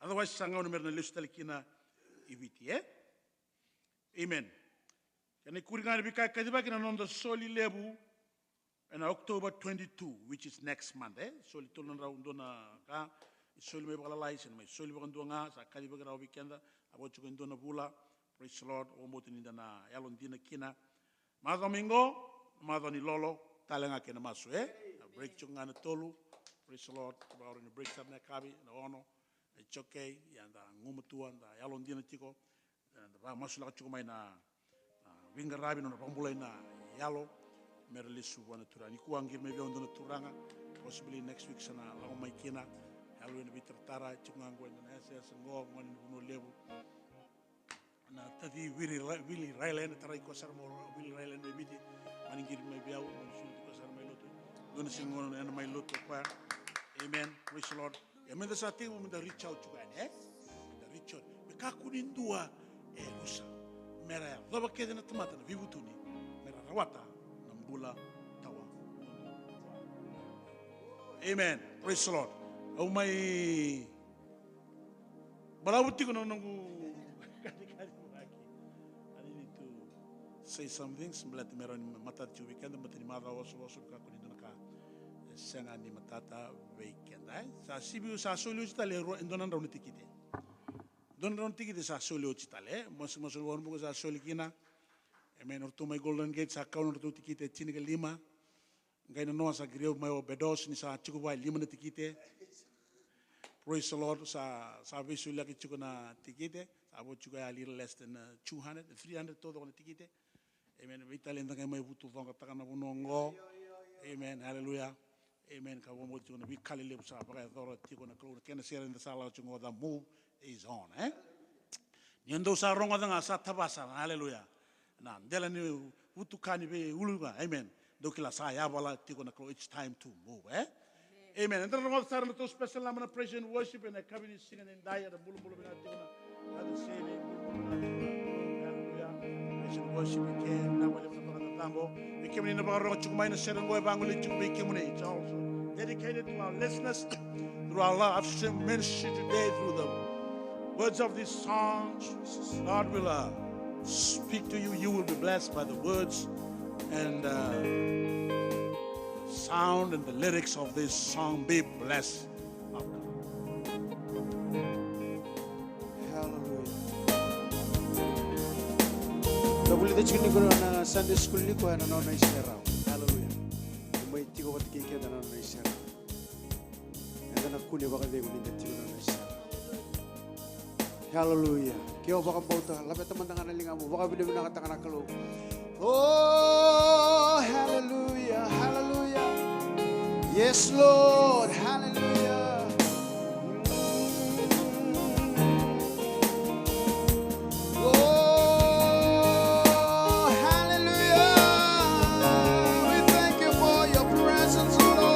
Otherwise, sa gauna mera na lesu tale kina i Viti, e? Amen. Kena ikuri ga ni veika e kacivaki na noda soli levu ena October twenty-two, which is next month, e? Soli tolu na drau, dua na ka, soli mai vakalalai, se na mai soli vakadua ga, sa kacivaki rawa vei keda, a vo tiko e dua na vula, praise the Lord, au vakabauta ni da na yalodina kina. Macawa mai qo, macawa ni lolo, tale ga kei na masu, e? Na break tiko ga na tolu, praise the Lord, vakarau ni break sara na yakavi, na ono, it's okay, ia da gumatua, da yalodina tiko, da vakamasulaka tiko mai na, na veiqaravi, na nona vakabulai na yalo, mera lesu vua na Turaga. Nikua qiri mai vei au dua na turaga, possibly next week sa na lako mai kina, yalo ena veitaratara, tiko ga qo ena yasayasa qo, gone ni Vanua Levu. Na taci Vili Ra-, Vili Raila ena tarai koya sara mo Vili Raila ena Viti. Mani qiri mai vei au, mani soli koya sara mai lotu. Dua na siga qo ena mai lotu o koya. Amen. Praise the Lord. Ia meda sa tekivu meda reach out tiko yani, e? Meda reach out. Me kakua ni dua e rusa. Mera yacova kece na tamata na veivutuni. Mera rawata na bula tawa. Amen. Praise the Lord. Au mai balavu tiko na noqu katikati vaki. I need to say some things, baleta me rawa ni matata tiko vei keda, baleta ni macawa osooso, kakua ni dua na ka e sega ni matata vei keda, e. Sa sivi, sa soli oti tale e rua, e dua na drau na tikite. Dua na drau na tikite sa soli oti tale, e. Masu, masu ni Vakaraubuka sa soli kina. Amen. O ratou mai Golden Gate sa kau na nodratou tikite e tinikalima. Qai nanoa sa qiri au mai o Bedos ni sa tiko vua e lima na tikite. Praise the Lord, sa, sa veisoliaki tiko na tikite. Sa vo tiko ya a little less than, uh, two hundred, three hundred taucoko na tikite. Amen. Veitalia eda qai mai vutucoqataka na vanua oqo. Amen. Hallelujah. Amen. Ka vakabauta tiko na veika lelevu sa vakayacora tiko na Kalou, na kena sere eda sa lako tiko oqo, the move is on, e? Ni o dou sa rogoca ga sa tavasa, haleluya. Na dela ni vutuka ni veiulutaga, amen. Dou kila sa yavala tiko na Kalou, it's time to move, e? Amen. Eda na rogoca sara na tou special number na praise and worship ena yakavi ni siga nidai, eda bulabula vinaka tiko na Father Sele, bulabula vinaka tiko na, haleluya. Praise and worship again, na wale na vakatatago. Vei kemuni na vakarorogo tiko mai na sere oqo e vagolei tiko vei kemuni. It's also dedicated to our listeners through our live stream ministry today through the words of these songs. God will, uh, speak to you. You will be blessed by the words and, uh, sound and the lyrics of this song. Be blessed. Hallelujah. Da vulica tiko nikua na Sunday school nikua ena nona iserau. Hallelujah. Mai tiko vata kei keda na nona iserau. Eda na kune vakacegu ni da tiko na nona iserau. Hallelujah. Ke o vakabauta, laveta mada ga na ligamu, vakavinavinakataka na Kalou. Oh, hallelujah, hallelujah. Yes, Lord, hallelujah. Oh, hallelujah. We thank you for your presence, Lord.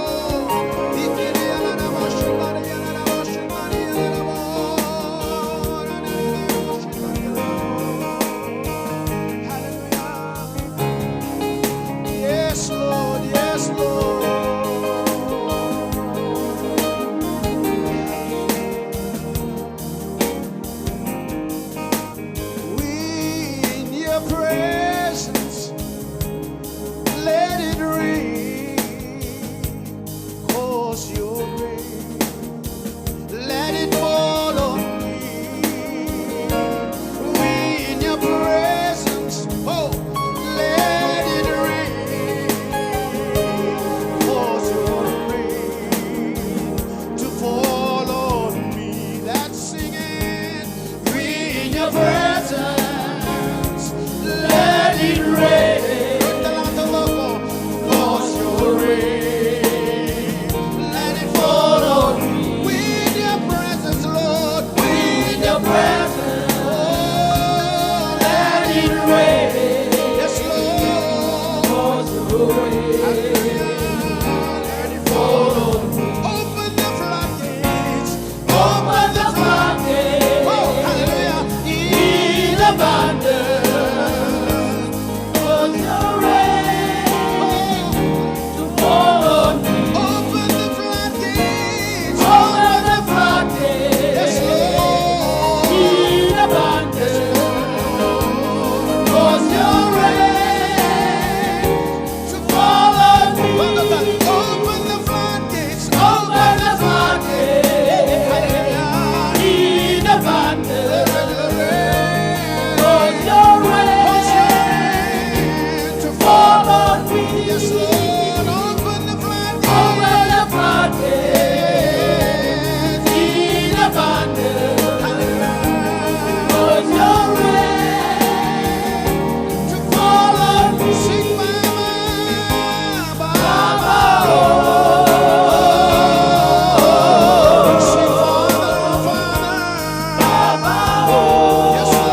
Hallelujah. Yes, Lord. Yes, Lord. Yes, Lord, open the floodgates. Open the floodgates in abundance. Hallelujah. Cause your rain to fall on me. Sing, Baba, Baba, oh. Sing, Father, Father. Yes, Lord.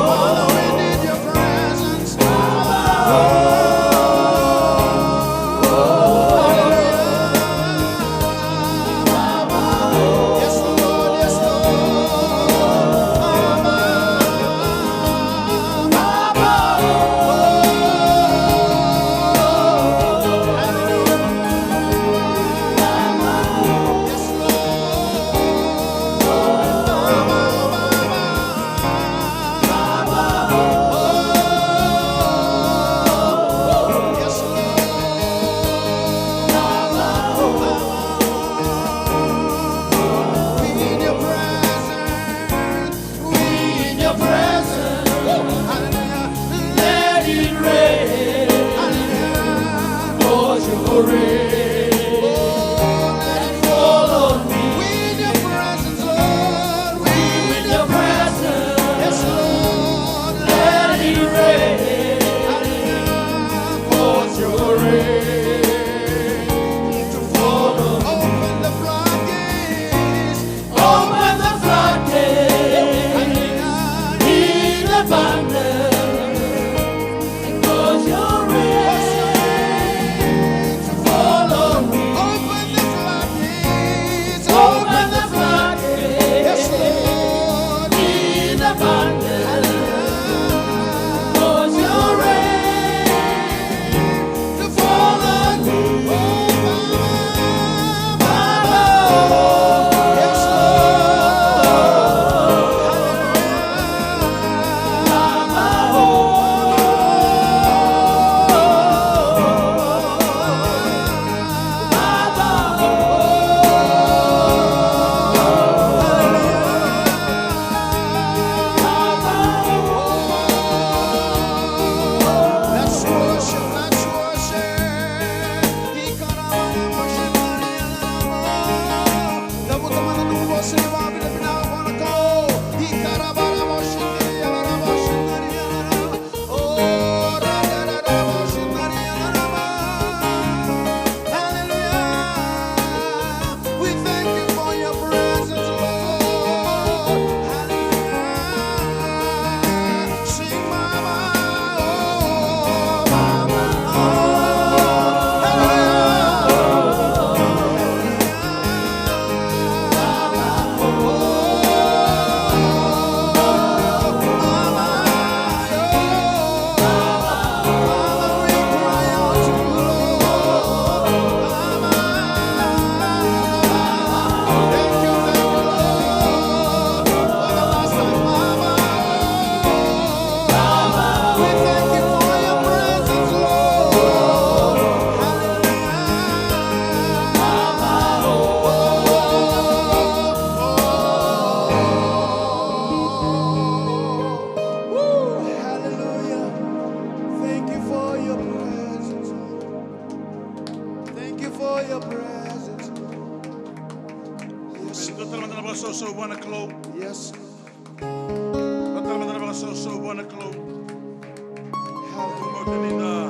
Father, we need your presence. Yes, Lord. Yes, Lord. We in your presence. Hallelujah. Let it rain. Hallelujah. Cause your rain. Oh, let it fall on me. We in your presence, Lord. We in your presence. Yes, Lord. Let it rain. Hallelujah. Cause your rain to fall on me. Open the floodgates. Open the floodgates in abundance, and cause your rain to fall on me. Open the floodgates, open the floodgates, yes, Lord, in abundance, cause your rain to fall on me. Oh, Baba, Baba, oh, yes, Lord. Hallelujah. Baba, oh, Baba, oh, hallelujah. Baba, oh, let's worship, let's worship. Cavuta mada nomu vosa ni vakavinavinaka vua na Kalou. Ikarabarabashinariarabashinariaraba. O radarabashinariaraba. Hallelujah. We thank you for your presence, Lord. Hallelujah. Hallelujah. Thank you for your presence, Lord. Thank you for your presence, Lord. Yes. Dua tale mada na vakasausau vua na Kalou. Yes. Dua tale mada na vakasausau vua na Kalou. Hallelujah. Ni da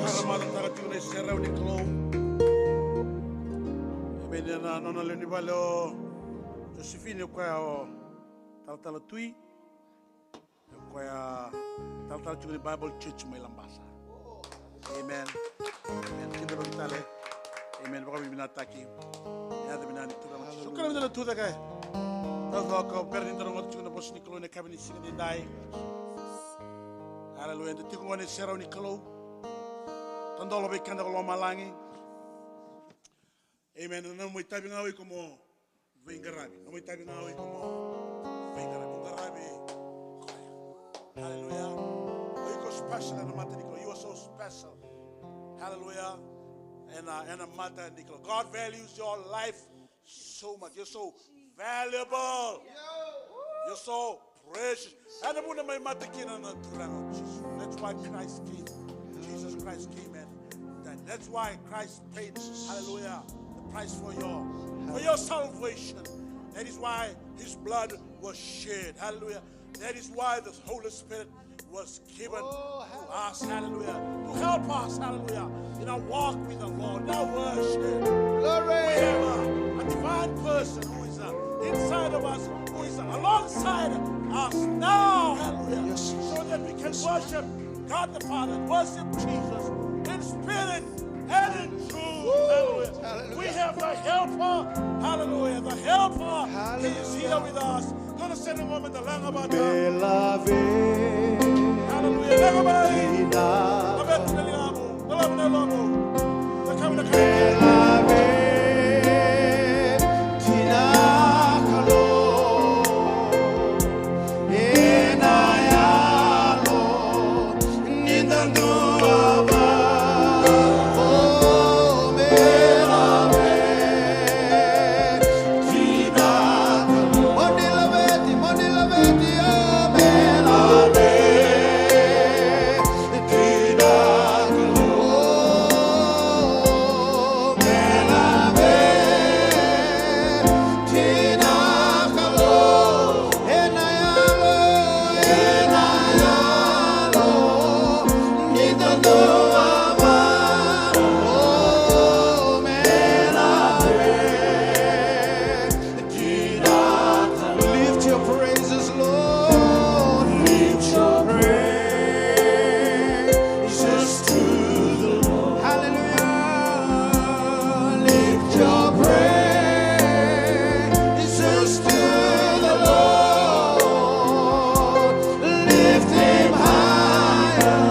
vakaramatataka tiko na iserau ni Kalou. Emeni. Na nona lewe ni vale o Josefini, o koya o talatala Tui. O koya talatala tiko ni Bible Church mai Labasa. Amen. Amen. Kidavaki tale. Amen. Vakavinavinakataki. Yaca vinaka ni Turaga Jisu. Hallelujah. Kena vinaka na tucake. Taucoko, bera ni da rogoca tiko na vosa ni Kalou ena yakavi ni siga edaidai. Hallelujah. Eda tiko qo ena iserau ni Kalou. Tadola vei keda ko lomalagi. Amen. Na nomu itavi ga o iko mo veiqaravi. Nomu itavi ga o iko mo veiqaravi. Qaravi koya. Hallelujah. O iko special ena mata ni Kalou. You are so special. Hallelujah. Ena, ena mata ni Kalou. God values your life so much. You're so valuable. You're so Precious. Ena vuna mai mate kina na Turaga o Jisu. That's why Christ came. Jesus Christ came and died. That's why Christ paid, hallelujah, the price for your, for your salvation. That is why his blood was shed. Hallelujah. That is why the Holy Spirit was given to us, hallelujah, to help us, hallelujah, in our walk with the Lord, in our worship. Glory. We have a, a divine person who is, uh, inside of us, who is alongside us now, hallelujah, so that we can worship God the Father, worship Jesus in spirit and in truth. Hallelujah. We have the helper. Hallelujah. The helper. He is here with us. Dua na sere gone meda laga vata. Hallelujah. Laga mai. Laveti na ligamu. Laveti na yalomu. Na kavi na kavi. Lift your praises, Lord. Lift your praises to the Lord. Hallelujah. Lift your praises to the Lord. Lift him higher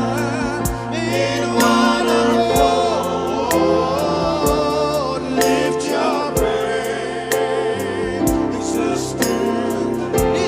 in one accord. Lift your praises to the Lord.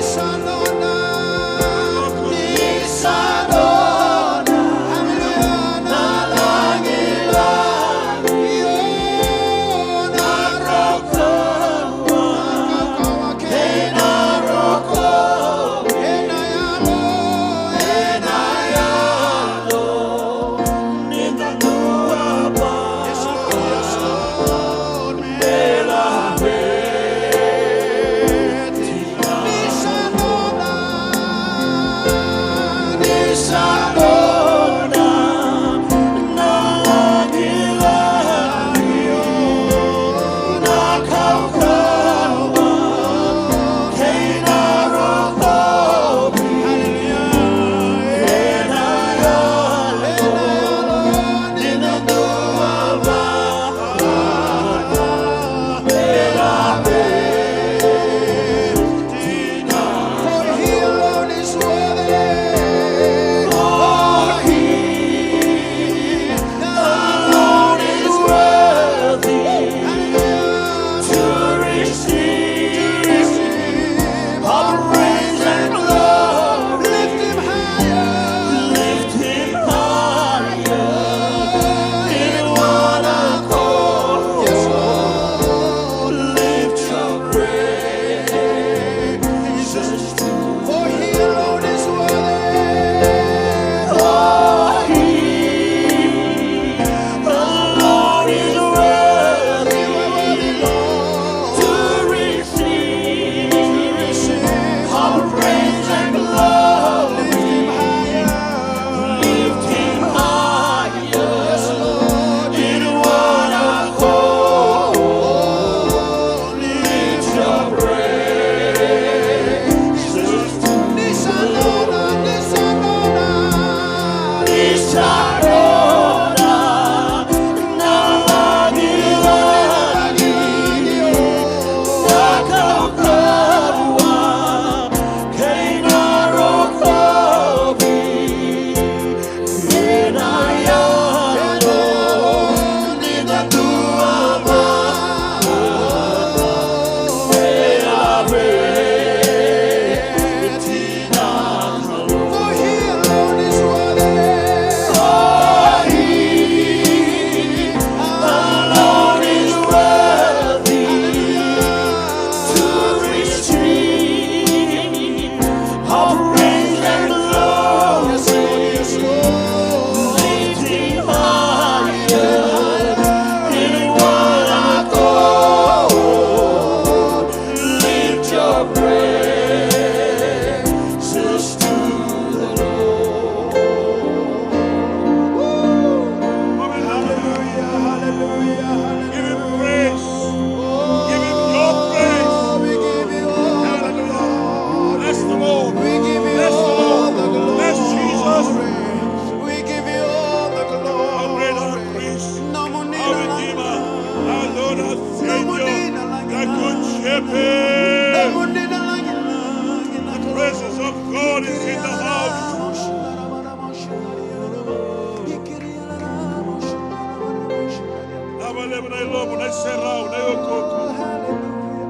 Serau na iukuuku. Hallelujah.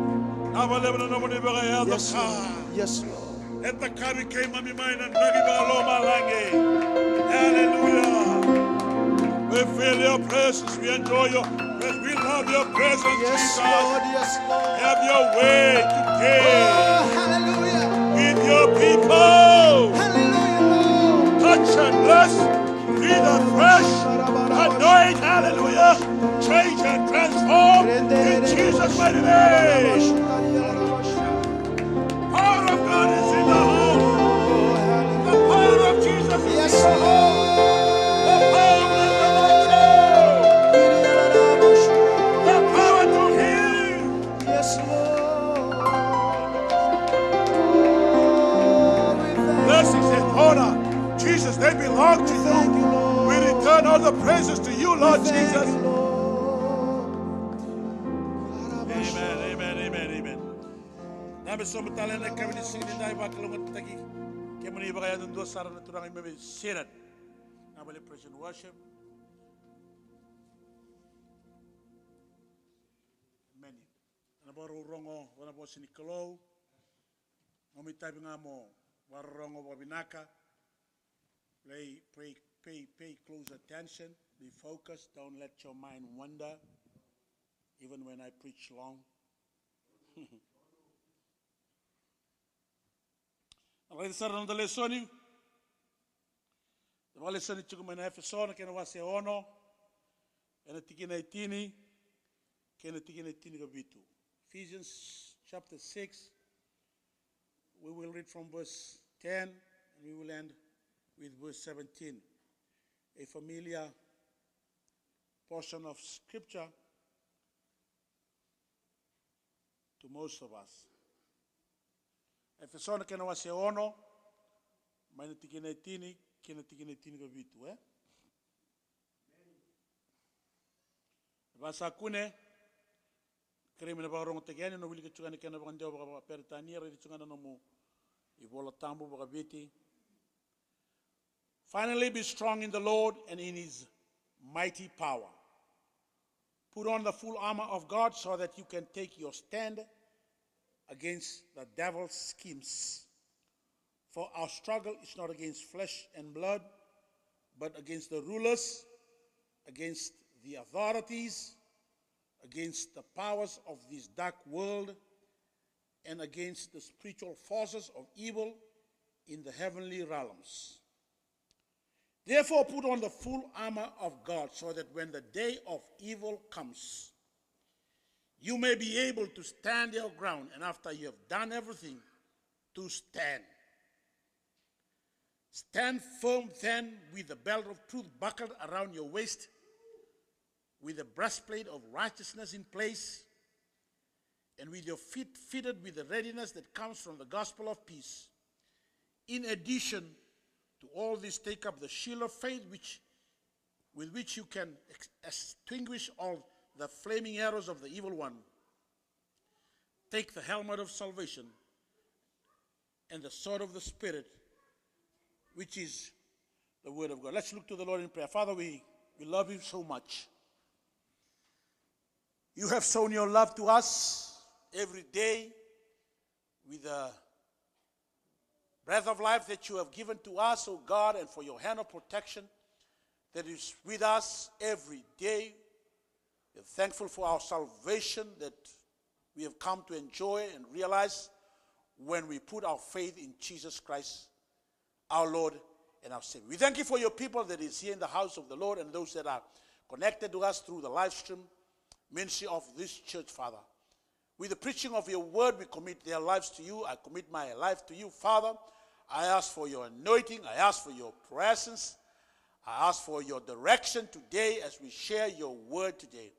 Vinaka vakalevu na nomuni vakayaco. Yes, Lord. Yes, Lord. E takavi keimami mai na draki vakalomalagi. Hallelujah. We feel your presence. We enjoy your presence. We love your presence, yes, Jesus. Lord, yes, Lord. Have your way today. Oh, hallelujah. With your people. Hallelujah, Lord. Touch and bless. Be the fresh anoint, hallelujah. Change and transform in Jesus' mighty name. Power of God is in the house. The power of Jesus is in the house. The power of the Lord. The power to heal. Yes, Lord. Blessings and honor, Jesus, they belong to you. We return all the praises to you, Lord Jesus. Amen, amen, amen, amen. Dabe sobu tale ena yakavi ni siga nidai, vakalougatataki kemuni vakayadudua sara na turaga mai Viti. Na vale praise and worship. Amen. Ena vakarorogo vua na vosa ni Kalou. Nomu itavi ga mo vakarorogo vakavinaka. Pay, pay, pay, pay close attention. Be focused. Don't let your mind wander. Even when I preach long. Na raica sara na noda lesoni. Na vakalesoni tiko mai na Efeso, na kena wase ono, ena tikina e tini kei na tikina e tinikavitu. Ephesians chapter six, we will read from verse ten and we will end with verse seventeen. A familiar portion of scripture to most of us. Efeso na kena wase ono, mai na tikina e tini kei na tikina e tinikavitu, e? Vasa kune, kerei me na vakarogotaki yani, na wilika tiko ga na kena vakadewa vaka, vakaperitania, raici tiko ga na nomu iVola Tabu vakaviti. Finally, be strong in the Lord and in his mighty power. Put on the full armor of God so that you can take your stand against the devil's schemes. For our struggle is not against flesh and blood, but against the rulers, against the authorities, against the powers of this dark world, and against the spiritual forces of evil in the heavenly realms. Therefore, put on the full armor of God so that when the day of evil comes, you may be able to stand your ground, and after you have done everything, to stand. Stand firm then with the belt of truth buckled around your waist, with the breastplate of righteousness in place, and with your feet fitted with the readiness that comes from the gospel of peace. In addition to all this, take up the shield of faith, which, with which you can ex-, extinguish all the flaming arrows of the evil one. Take the helmet of salvation and the sword of the Spirit, which is the word of God. Let's look to the Lord in prayer. Father, we, we love you so much. You have shown your love to us every day with the breath of life that you have given to us, O God, and for your hand of protection that is with us every day. We are thankful for our salvation that we have come to enjoy and realize when we put our faith in Jesus Christ, our Lord and our Savior. We thank you for your people that is here in the house of the Lord and those that are connected to us through the live stream ministry of this church, Father. With the preaching of your word, we commit their lives to you. I commit my life to you, Father. I ask for your anointing. I ask for your presence. I ask for your direction today as we share your word today,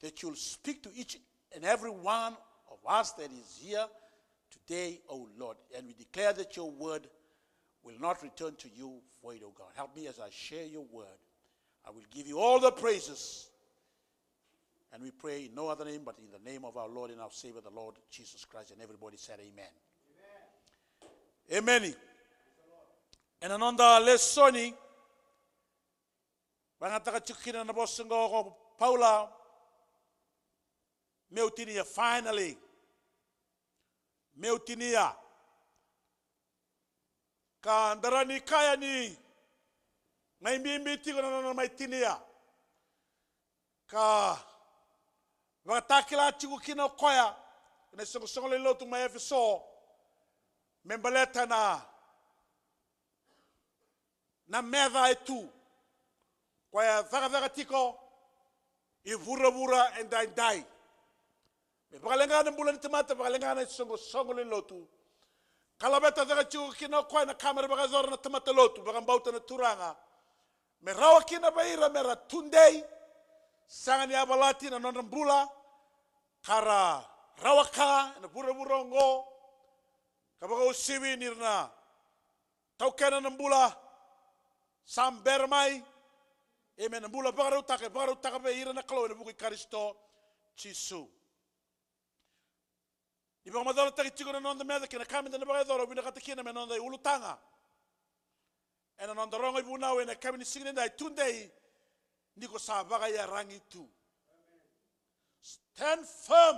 that you'll speak to each and every one of us that is here today, O Lord. And we declare that your word will not return to you void, O God. Help me as I share your word. I will give you all the praises. And we pray in no other name but in the name of our Lord and our Savior, the Lord Jesus Christ. And everybody said, "Amen." Amen. Ena noda lesoni, vakayagataka tiko kina na vosa qo ko Paula Meu tinia, finally. Meu tinia. Ka da rawa ni kaya ni mai bibi tiko na nona mai tinia. Ka vakatakila tiko kina o koya ena isoqosoqo lewe ni lotu mai Efeso me baleta na, na meca e tu, koya e cakacaka tiko i vuravura edaidai. Me vakaleqa na bula ni tamata, vakaleqa na isoqosoqo lewe ni lotu. Ka laveta cake tiko kina o koya na ka me ra vakayacora na tamata lotu, vakabauta na Turaga. Me rawa kina vei ira me ra tudei, sega ni yavalati na nodra bula, ka ra rawa ka ena vuravura oqo, ka vakauasivi ni ra na taukena na bula sa bera mai, e me na bula vakarautaka, e vakarautaka vei ira na Kalou ena vuku i Karisito Jisu. Ni vakamacalataki tiko na noda meca kei na ka meda na vakayacora, au vinakata kina me noda iulutaga ena noda rogo ivunau ena yakavi ni siga nidai: Tudei, ni ko sa vakaiyaragi tu. Stand firm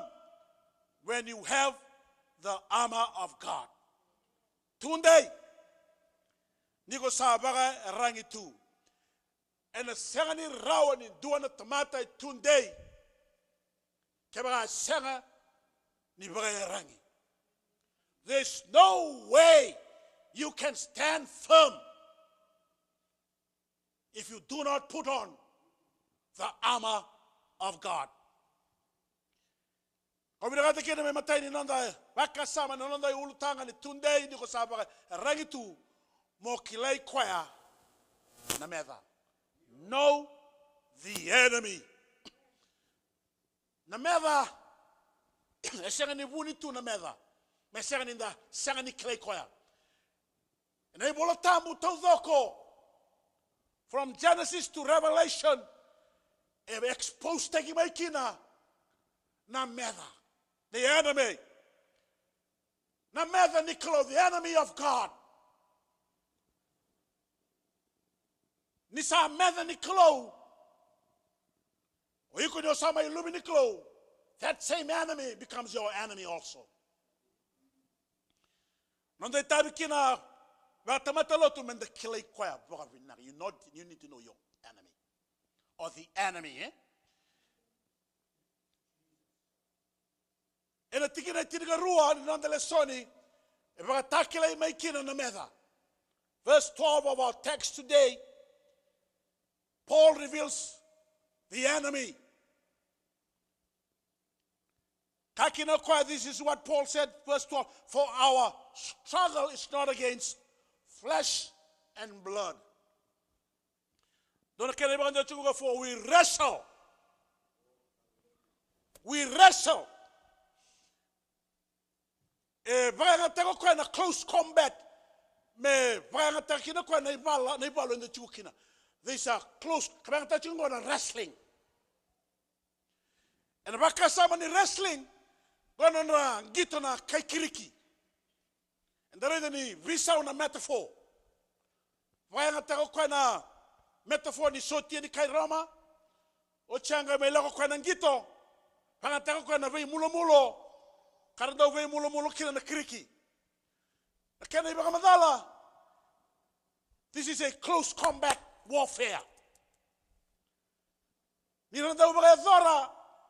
when you have the armor of God. Tudei, ni ko sa vakaiyaragi tu. Ena sega ni rawa ni dua na tamata e tudei kevaka e sega ni vakaiyaragi. There's no way you can stand firm if you do not put on the armor of God. Au vinakata kina me matai ni noda vakasama na noda iulutaga ni tudei ni ko sa vakaiyaragi tu, mo kilai koya na meca. Know the enemy. Na meca, e sega ni vuni tu na meca me sega ni da sega ni kilai koya. Ena iVola Tabu taucoko, from Genesis to Revelation, e expose taki mai kina na meca, the enemy. Na meca ni Kalou, the enemy of God. Ni sa meca ni Kalou o iko, ni o sa mai luve ni Kalou, that same enemy becomes your enemy also. Noda itavi kina vakatamata lotu meda kilai koya vakavinaka. You know, you need to know your enemy or the enemy, eh? Ena tikina e tinikarua ni noda lesoni, e vakatakilai mai kina na meca. Verse twelve of our text today, Paul reveals the enemy. Kaya kina o koya, this is what Paul said, verse twelve: "For our struggle is not against flesh and blood." Dua na kena ivakadewa tiko qo, for we wrestle. We wrestle. E vakayagataka o koya na close combat. Me vakayagataka kina o koya na ivala, na ivalu eda tiko kina. These are close. Ka vakayagataka tiko qo na wrestling. Ena vakasama ni wrestling, qo na nodra qito na kai Kiriki. Eda raica ni veisau na metaphor. Vakayagataka o koya na metaphor ni sotia ni kai Roma. Oti ya qai mai lako o koya na qito. Vakayagataka o koya na veimulomulo ka ra dau veimulomulo kina na Kiriki. Na kena ivakamacala, this is a close combat warfare. Ni ra dau vakayacora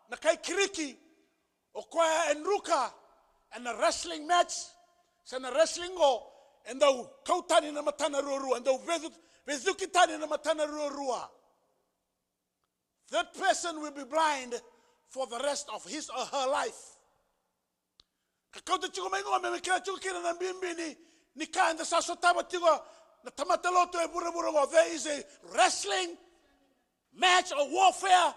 na kai Kiriki, o koya e druka ena wrestling match, se na wrestling qo, e dau kau tani na matana ruarua, e dau vecu-, vecuki tani na matana ruarua. That person will be blind for the rest of his or her life. Ka kauta tiko mai qo me, me kila tiko kina na bibi ni, ni ka eda sa sotava tiko na tamata lotu e vuravura qo. There is a wrestling match or warfare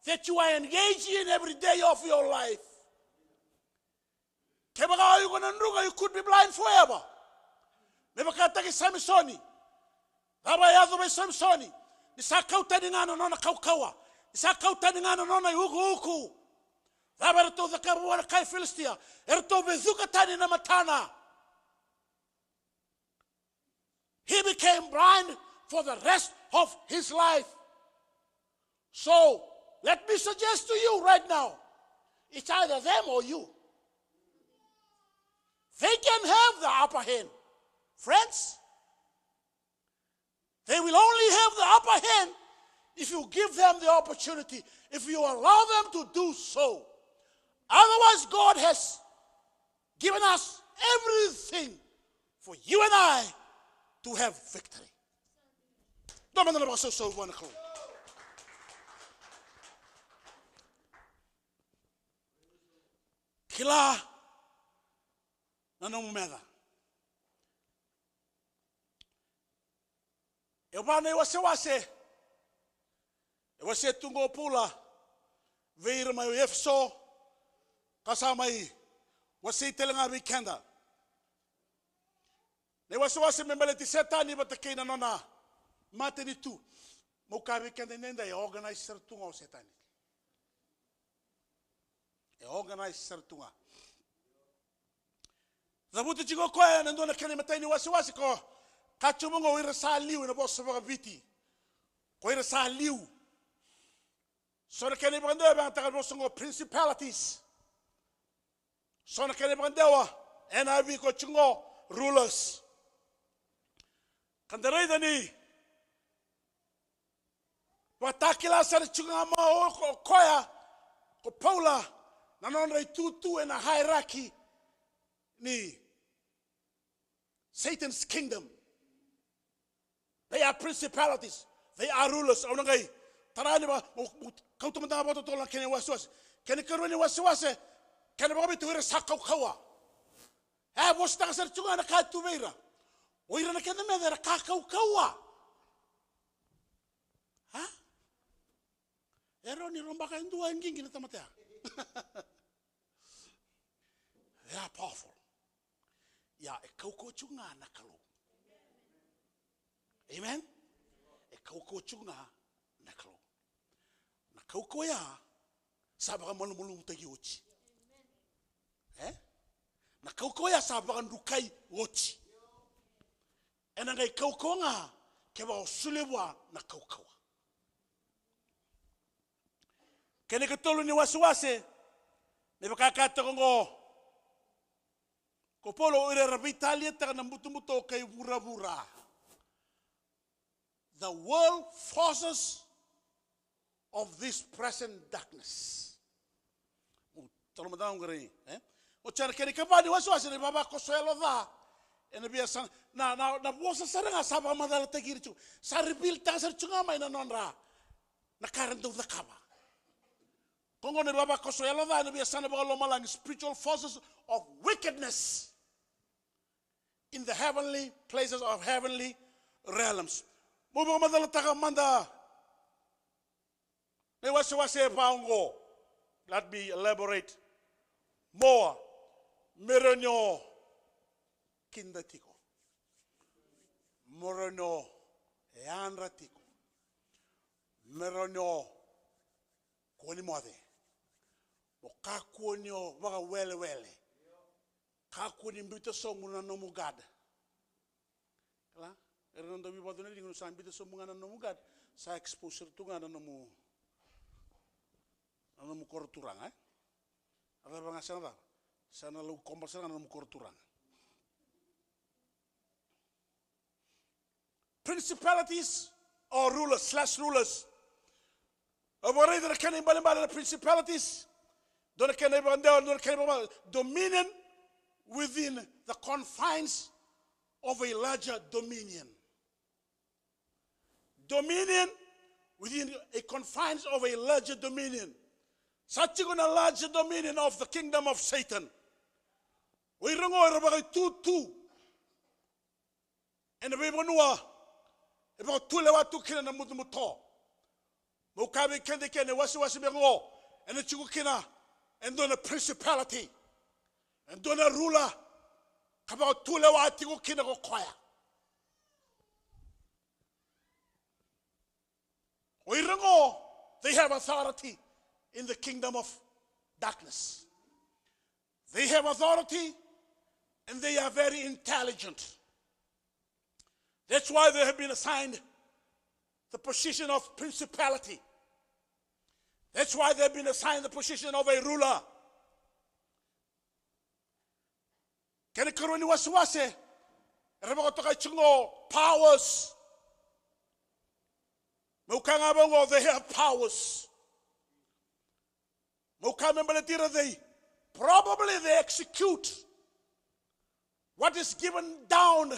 that you are engaged in every day of your life. Kevaka o iko na druka, you could be blind forever. Me vakataki Samisoni. Cava e yaco vei Samisoni? Ni sa kau tani ga na nona kaukauwa, ni sa kau tani ga na nona iukuuku. Cava eratou cakava vua na kai Filisitia? Eratou vecuka tani na matana. He became blind for the rest of his life. So, let me suggest to you right now, It's either them or you. They can have the upper hand. Friends, they will only have the upper hand if you give them the opportunity, if you allow them to do so. Otherwise, God has given us everything for you and I to have victory. Dua mada na vakasausau vua na Kalou. Kila na nomu meca. E va na iwasewase e wasea tu qo o Paula vei ira mai Efeso, ka sa mai wasei tale ga vei keda. Na iwasewase me baleti Setani vata kei na nona matanitu. Meu kaya vei keda edaidai, e organize sara tu ga o Setani. E organize sara tu ga. Cavuta tiko o koya ena dua na kena imatai ni wasewase, ko kaya tiko mai qo, o ira sa liu, ena vosa vakaViti, ko ira sa liu. So na kena ivakadewa e vakayagataka na vosa qo principalities. So na kena ivakadewa ena Viti ko tiko qo rulers. Ka da raica ni vakatakila sara tiko ga mai o ko-, koya ko Paula na nodra itutu ena hierarchy ni Satan's kingdom. They are principalities. They are rulers. Au na qai tara yani va, mo, mo kauta mada ga vakatotolo na kena iwasewase. Kena ikarua ni wasewase, kena vakaviti, o ira sa kaukauwa. E vosataka sara tiko ga na ka tu vei ira. O ira na kena meca era ka kaukauwa. A? E rawa ni robaka e dua e qiqi na tamata ya. They are powerful. Ia, e kaukauwa tiko ga na Kalou. Amen? E kaukauwa tiko ga na Kalou. Na kaukauwa ya sa vakamalumalumutaki oti. E? Na kaukauwa ya sa vakadrukai oti. Ena qai kaukauwa ga kevaka o solia vua na kaukauwa. Kena ikatolu ni wasewase, me vaka e kaya tiko qo ko Paula, o ira era veitaliataka na butobuto kei vuravura. The world forces of this present darkness. Mo talo mada ga qori, e? Oti ya na kena ikava ni wasewase, na ivavakoso yalo ca. Ena via sa, na, na, na vosa sara ga sa vakamacalataki ira tiko. Sa reveal-taka sara tiko ga mai na nodra, na ka era dau cakava. Ko qo na ivavakoso yalo ca ena veiyasana vakalomalagi, spiritual forces of wickedness in the heavenly places, of heavenly realms. Mo vakamacalataka mada na iwasewase e va oqo. Let me elaborate more. Me rawa ni o kida tiko. Me rawa ni o yadra tiko. Me rawa ni o kua ni moce. Mo kakua ni o vakawelewele. Kakua ni biuta sobu na nomu guard. Kila, era na dau veivacu na liga, ni sa biuta sobu ga na nomu guard, sa exposure tu ga na nomu, na nomu koro turaga, e? A cava ga, sa na cava? Sa na laukoba sara ga na nomu koro turaga. Principalities or rulers, slash rulers. Au vakaraica na kena ibalebale na principalities. Dua na kena ivakadewa, dua na kena ivakadewa. Dominion within the confines of a larger dominion. Dominion within a confines of a larger dominion. Sa tiko na larger dominion of the kingdom of Satan. O ira qo era vakaitutu ena veivanua e vakatulewa tu kina na butobuto. Meu kaya vei keda kina, e wasewase me qo, ena tiko kina e dua na principality, e dua na ruler, ka vakatulewa tiko kina ko koya. O ira qo, they have authority in the kingdom of darkness. They have authority and they are very intelligent. That's why they have been assigned the position of principality. That's why they've been assigned the position of a ruler. Kena ikarua ni wasewase, era vakatokai tiko qo powers. Meu kaya ga vaqo, they have powers. Meu kaya me baleti ira, they probably they execute what is given down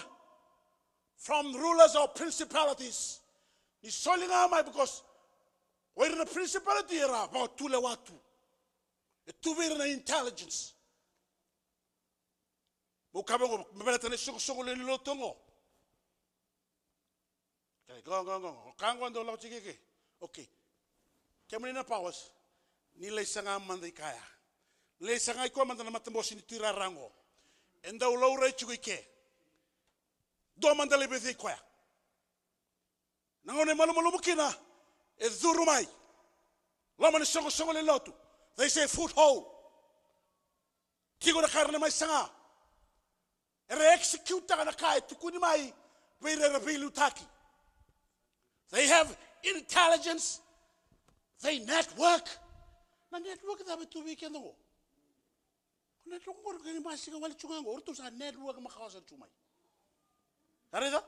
from rulers or principalities. Ni soli ga mai because o ira na principality era vakatulewa tu. E tu vei ira na intelligence. Meu kaya vaqo, me baleta na isoqosoqo lewe ni lotu qo. Kaya, go, go, go, go. Ka qo dau lako tiko ke. Okay. Kemuni na powers. Ni lai saga mada i kea. Ni lai saga i koya mada na matabose ni tuirara qo. E dau laurai tiko i ke. Dua mada lai vei koya. Na gauna e malumalumu kina, e curu mai. Loma ni soqosoqo lewe ni lotu. They say foothold. Tiko na ka era na mai saga. Era execute-taka na ka e tukuni mai vei ira era veiliutaki. They have intelligence. They network. Na network cava e tu vei keda qo? Na network qo, kena basika wale tu ga qo, o ratou sa network makawa sara tu mai. Sa raica?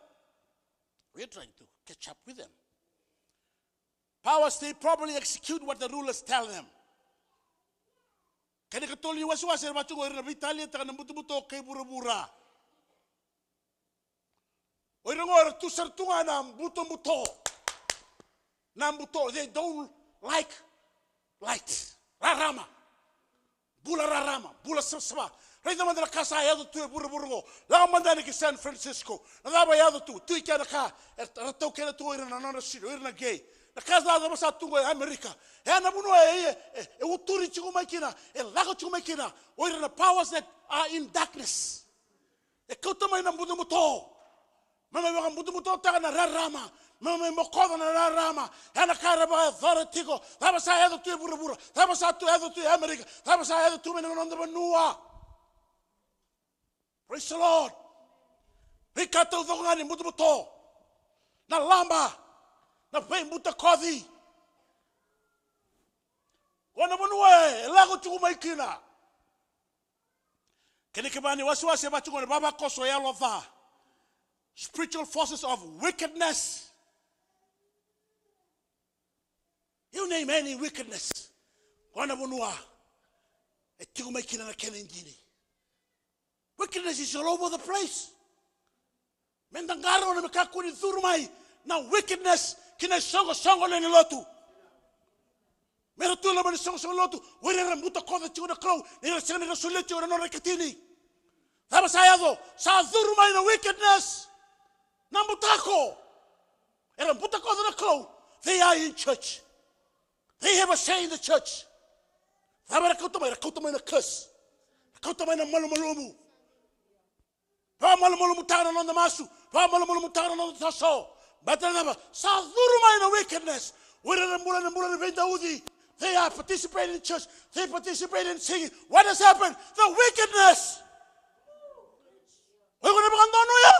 We are trying to catch up with them. Powers, they probably execute what the rulers tell them. Kena ikatolu ni wasewase, era vaka tu qo, era na veitaliataka na butobuto kei vuravura. O ira qo era tu sara tu ga na butobuto. Na buto, they don't like light. Rarama. Bula rarama, bula savasava. Raica mada na ka sa yaco tu e vuravura qo. Lako mada yani ki San Francisco. Na cava e yaco tu? Tu i kea na ka, e, ra taukena tu o ira na nodra siri, o ira na gay. Na ka sa, cava sa tu qo e Amerika. E a na vanua e, e, e, e uturi tiko mai kina, e lako tiko mai kina o ira na powers that are in darkness. E kauta mai na butobuto. Me mai vakabutobutotaka na rarama. Me mai bokoca na rarama. E na ka era vakayacora tiko. Cava sa yaco tu e vuravura? Cava sa tu, yaco tu e Amerika? Cava sa yaco tu mai na noda vanua? Praise the Lord. Veika taucoko ga ni butobuto. Na laba. Na veibutakoci. Qo na vanua e lako tiko mai kina. Kena ikava ni wasewase, e vaka tiko na vavakoso, yalo ca. Spiritual forces of wickedness. You name any wickedness. Qo na vanua e tiko mai kina na kena idini. Wickedness is all over the place. Meda qarauna me kakua ni curu mai na wickedness ki na isoqosoqo lewe ni lotu. Me ra tu e loma ni soqosoqo lotu, o ira era butakoca tiko na Kalou, ni ra sega ni ra solia tiko na nodra ikatini. Cava sa yaco? Sa curu mai na wickedness. Na butako. Era butakoca na Kalou. They are in church. They have a say in the church. Cava era kauta mai? Era kauta mai na curse. Era kauta mai na malumalumu. Vakamalumalumutaka na noda masu, vakamalumalumutaka na noda toso. Baleta na cava? Sa curu mai na wickedness. O ira na bula, na bula ni veidauci. They are participating in church. They participate in singing. What has happened? The wickedness. O iko na vakadonuya?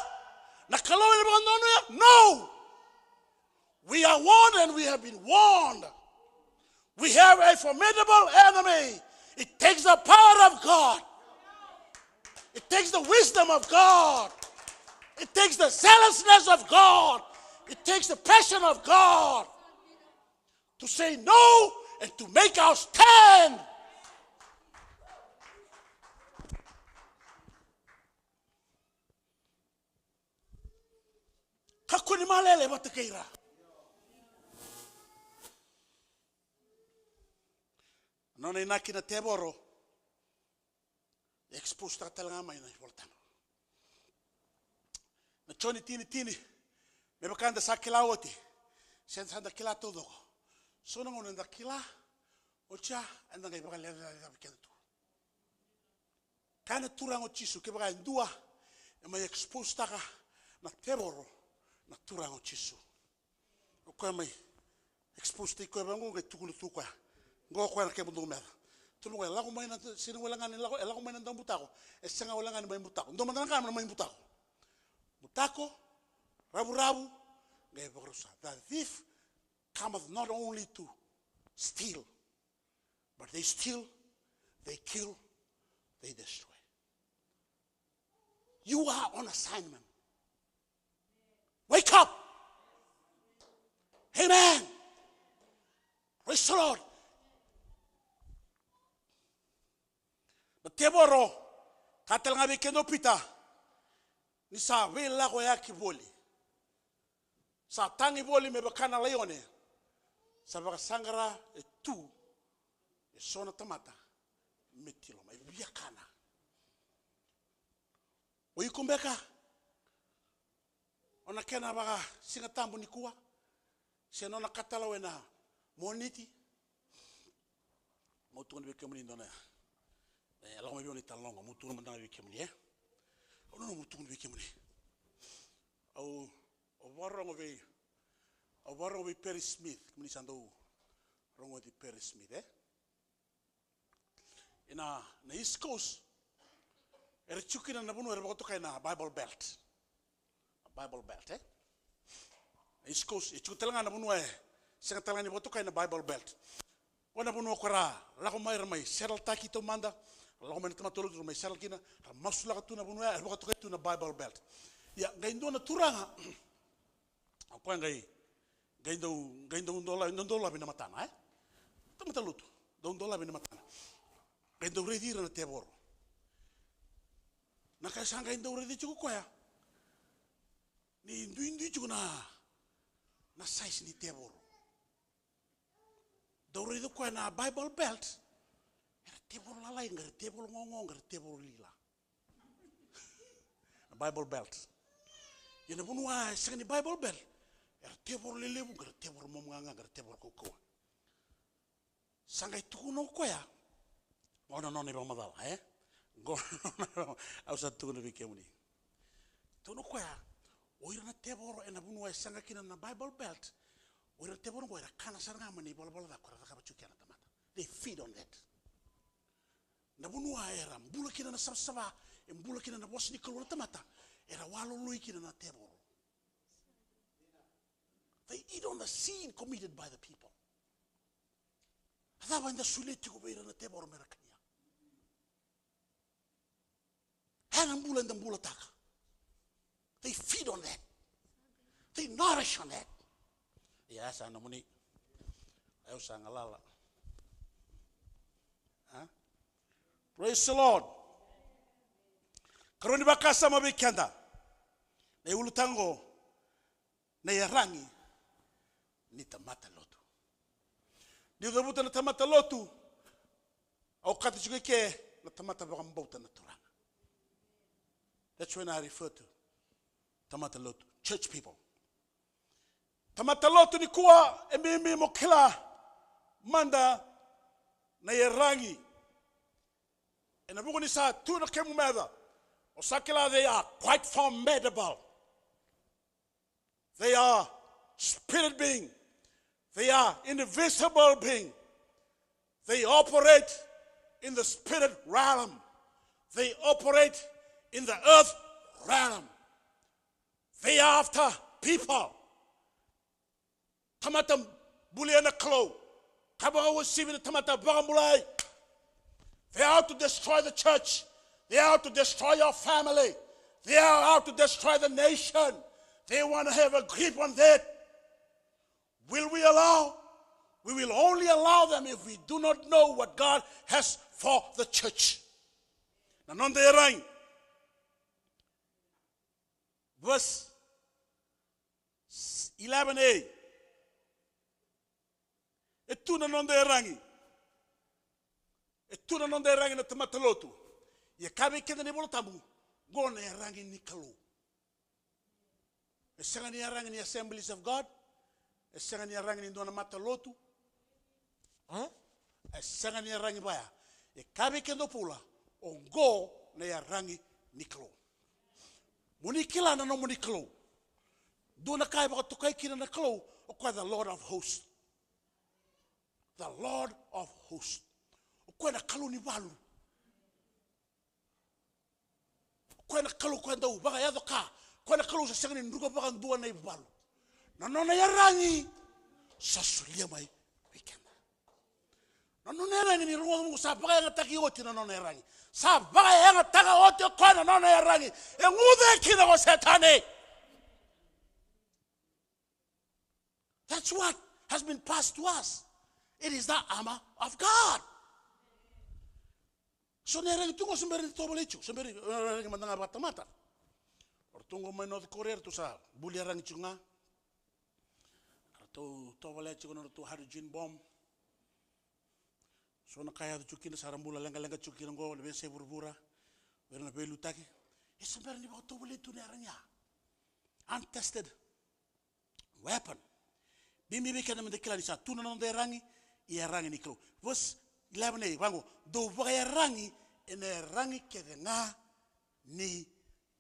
Na Kalou ena vakadonuya? No. We are warned and we have been warned. We have a formidable enemy. It takes the power of God. It takes the wisdom of God. It takes the zealousness of God. It takes the passion of God to say no and to make our stand. Kakua ni malele vata kei ira. Nona inaki na tevoro, e expose taka tale ga mai na iVolatabu. Na Joni tini tini, me vaka eda sa kila oti, se da sa da kila taucoko. So na gauna eda kila, oti ya, eda qai vakalecalecava keda tu. Kaya na Turaga o Jisu, kevaka e dua e mai expose taka na tevoro, na Turaga o Jisu. O koya mai expose taki koya vaqo, qai tukuna tu koya. Qo koya na kemudou meca. Tukuna koya, e lako mai na, sega ni wale ga ni lako, e lako mai na daubutako. E sega wale ga ni mai butako. Dua mada na ka na mai butako. Butako, ravuravu, qai vakarusa. The thief cometh not only to steal, but they steal, they kill, they destroy. You are on assignment. Wake up. Amen. Praise the Lord. Na tevoro, ka tale ga vei keda o Pita, ni sa veilakoyaki voli. Sa tagi voli me vaka na laione, sa vakasaqara e tu e so na tamata me tilo mai. Via kana. O iko beka, o na kena vakasigatabu nikua, se nona katalau ena Moniti. Meu tukuna vei kemuni dua na, e, lako mai vei au na italanoa, meu tukuna mada ga vei kemuni, e. Au nanuma meu tukuna vei kemuni. Au, au vakarogo vei, au vakarogo vei Perry Smith, kemuni sa dau rogoci Perry Smith, e? Ina, na East Coast, era tiko kina na vanua era vakatokai na Bible Belt. Na Bible Belt, e? Na East Coast, e tiko tale ga na vanua e sega tale ga ni vakatokai na Bible Belt. Qo na vanua ko ra lako mai, ra mai settle-taki taumada, ra lako mai na tamata lotu, ra mai settle kina, ra masulaka tu na vanua ya, era vakatokai tu na Bible Belt. Ia, qai dua na turaga, o koya qai, qai dau, qai dau dolavi, dau dolavi na matana, e? Tamata lotu, dau dolavi na matana. Qai dau raici ira na tevoro. Na ka sa qai dau raici tiko koya, ni duidui tiko na, na size ni tevoro. Dau raici koya na Bible Belt. Era tevoro lalai, qara tevoro gogo, qara tevoro lila. Na Bible Belt. Ia na vanua e sega ni Bible Belt, era tevoro lelevu, qara tevoro momogaga, qara tevoro kaukauwa. Sa qai tukuna o koya. Qo na nona ivakamacala, e? Qo na nona, au sa tukuna vei kemuni. Tukuna o koya, o ira na tevoro ena vanua e sega kina na Bible Belt, o ira na tevoro qo era kana sara ga mai na ivalavala ca ko era cakava tiko kina na tamata. They feed on that. Na vanua era bula kina na savasava, e bula kina na vosa ni Kalou na tamata, era waloloi kina na tevoro. They eat on the sin committed by the people. A cava eda solia tiko vei ira na tevoro me ra kania? E na bula eda bulataka. They feed on that. They nourish on that. Ia, sa nomuni. Au sa galala. A? Praise the Lord. Karua ni vakasama vei keda. Na iulutaga qo, na iyaragi ni tamata lotu. Niu cavuta na tamata lotu, au kata tiko i ke na tamata vakabauta na Turaga. That's when I refer to tamata lotu, church people. Tamata lotu nikua, e bibi mo kila mada na iyaragi. Ena vuku ni sa tu na kemu meca, o sa kila they are quite formidable. They are spirit being. They are invisible being. They operate in the spirit realm. They operate in the earth realm. They are after people. Tamata bulia na Kalou. Ka vakauasivi na tamata vakabulai. They are out to destroy the church. They are out to destroy your family. They are out to destroy the nation. They want to have a grip on that. Will we allow? We will only allow them if we do not know what God has for the church. Na noda iyaragi. Verse eleven A. E tu na noda iyaragi. E tu na noda iyaragi na tamata lotu. Ia kaya vei keda na iVola Tabu, qo na iyaragi ni Kalou. E sega ni iyaragi ni Assemblies of God. E sega ni iyaragi ni dua na matalotu. A? E sega ni iyaragi vaya. E kaya vei keda o Paula, oqo na iyaragi ni Kalou. Mo ni kila na nomuni Kalou. Dua na ka e vakatokai kina na Kalou, o koya the Lord of hosts. The Lord of hosts. O koya na Kalou ni valu. O koya na Kalou koya dau vakayaco ka. O koya na Kalou sa sega ni druka vakadua na ivalu. Na nona iyaragi sa solia mai vei keda. Na nona yaragi ni rogoca mo sa vakayagataki oti na nona yaragi. Sa vakayagataka oti o koya na nona yaragi. E guce kina ko Setani. That's what has been passed to us. It is the armor of God. So na yaragi tu qo se bera ni tovolei tiko, se bera ni, e, yaragi mada ga vakatamata. O ratou qo mai North Korea, ratou sa buli yaragi tiko ga. Ratou tovolea tiko na ratou hydrogen bomb. So na ka e yaco tiko kina, sa ra bula leqaleqa tiko kina qo, na veiyasai vuravura, o ira na veiliutaki. E se bera ni vakatovolei tu na yaragi ya. Untested weapon. Bibi vei keda meda kila ni sa tu na noda yaragi, iyaragi ni Kalou. Verse eleven a, vaqo, dou vakayaragi ena yaragi kece ga ni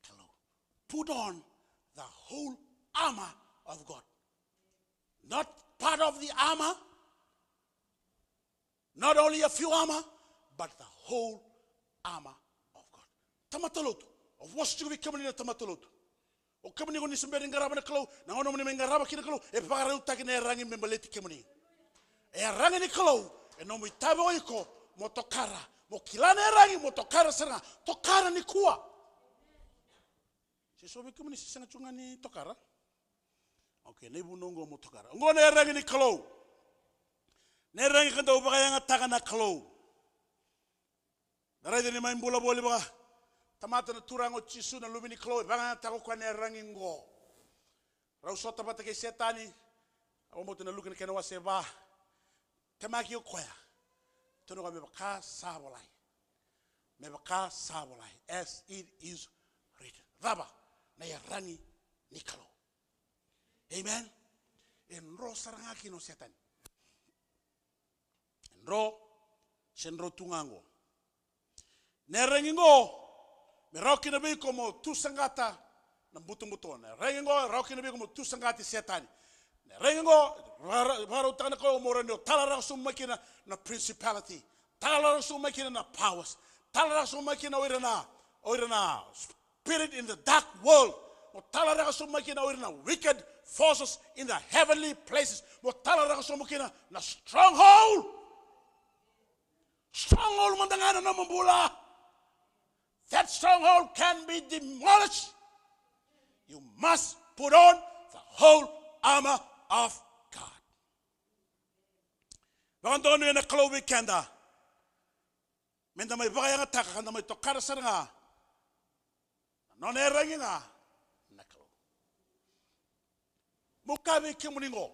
Kalou. Put on the whole armor of God. Not part of the armor, not only a few armor, but the whole armor of God. Tamata lotu, au vosa tiko vei kemuni na tamata lotu. O kemuni ko ni se bera ni qarava na Kalou, na gauna moni mai qarava kina na Kalou, e vakarautaki na yaragi me baleti kemuni. E yaragi ni Kalou, e nomu itavi o iko, mo tokara, mo kila na yaragi, mo tokara sara ga, tokara nikua. Se so vei kemuni se sega tu ga ni tokara. Okay, na ivunau oqo mo tokara. Oqo na yaragi ni Kalou. Na yaragi ka dau vakayagataka na Kalou. Na raica ni mai bula voli vaka tamata na Turaga o Jisu, na Luve ni Kalou, e vakayagataka o koya na yaragi oqo. Rau sota vata kei Setani, au vakabauta na Luke na kena wase va. Temaki o koya. Tukuna o koya me vaka sa volai. Me vaka sa volai. As it is written. Cava? Na yaragi ni Kalou. Amen. E dro sara ga kina o Setani. E dro, se dro tu ga qo. Na yaragi qo, me rawa kina vei iko mo tu saqata na butobuto. Na yaragi qo, rawa kina vei iko mo tu saqati Setani. Na yaragi qo, vara-, vakarautaka na Kalou mo rawa ni o talaraka sobu mai kina na principality. Talaraka sobu mai kina na powers. Talaraka sobu mai kina o ira na, o ira na spirit in the dark world. Mo talaraka sobu mai kina o ira na wicked forces in the heavenly places. Mo talaraka sobu kina na stronghold. Stronghold mada ga na nomu bula. That stronghold can be demolished. You must put on the whole armor of God. Vakadonuya na Kalou vei keda. Meda mai vakayagataka, ka da mai tokara sara ga na nona yaragi ga na Kalou. Meu kaya vei kemuni qo.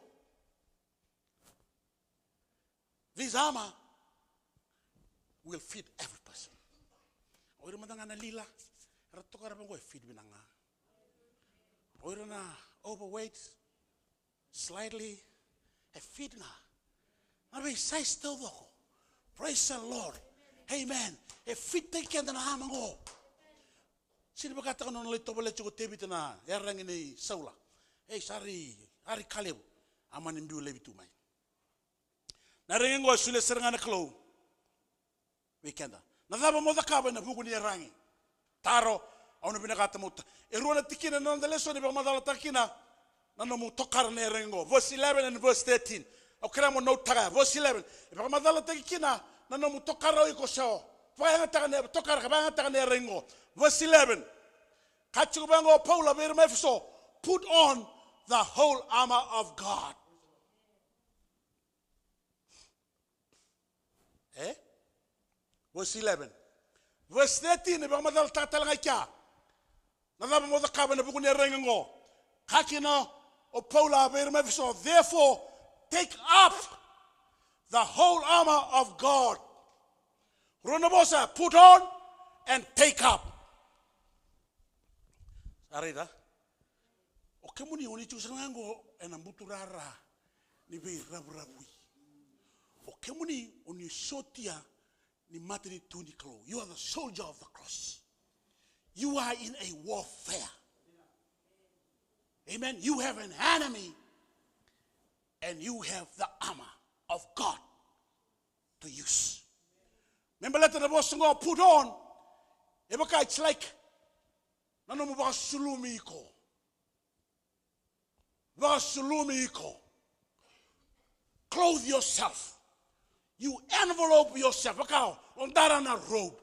This armor will fit every person. O ira mada ga na lila, era tokara vaqo e fit vinaka ga. O ira na overweight, slightly, e fit ga. Na vei size taucoko. Praise the Lord. Amen. E fit taki keda na armor qo. Sega ni vakataka nona lai tovolea tiko o Tevita na yaragi nei Saula. Ei, sa rai, a rai ka levu. A mani biu laivi tu mai. Na yaragi qo e solia sara ga na Kalou vei keda. Na cava mo cakava ena vuku ni yaragi? Taro, au na vinakata mo ta-, e rua na tikina na noda lesoni e vakamacalataka kina na nomu tokara na yaragi qo. Verse eleven and verse thirteen. Au kerea mo note-taka ya. Verse eleven. E vakamacalataki kina na nomu tokara o iko se o vakayagataka na, tokara ka vakayagataka na yaragi qo. Verse eleven. Ka tiko vaqo o Paula vei ira mai Efeso, put on the whole armor of God. E? Verse eleven. Verse thirteen, e vakamacalataka tale ga i kea na cava mo cakava ena vuku ni yaragi oqo. Kaya kina o Paula vei ira mai Efeso, therefore, take up the whole armor of God. Rua na vosa, put on and take up. Sa raica? O kemuni o ni tiko sara ga qo ena buturara ni veiravuravui. O kemuni o ni sotia ni matanitu ni Kalou. You are the soldier of the cross. You are in a warfare. Amen. You have an enemy and you have the armor of God to use. Me baleta na vosa qo put on, e vaka it's like na nomu vakasulumi iko. Vakasulumi iko. Clothe yourself. You envelope yourself. Vaka o dara na robe.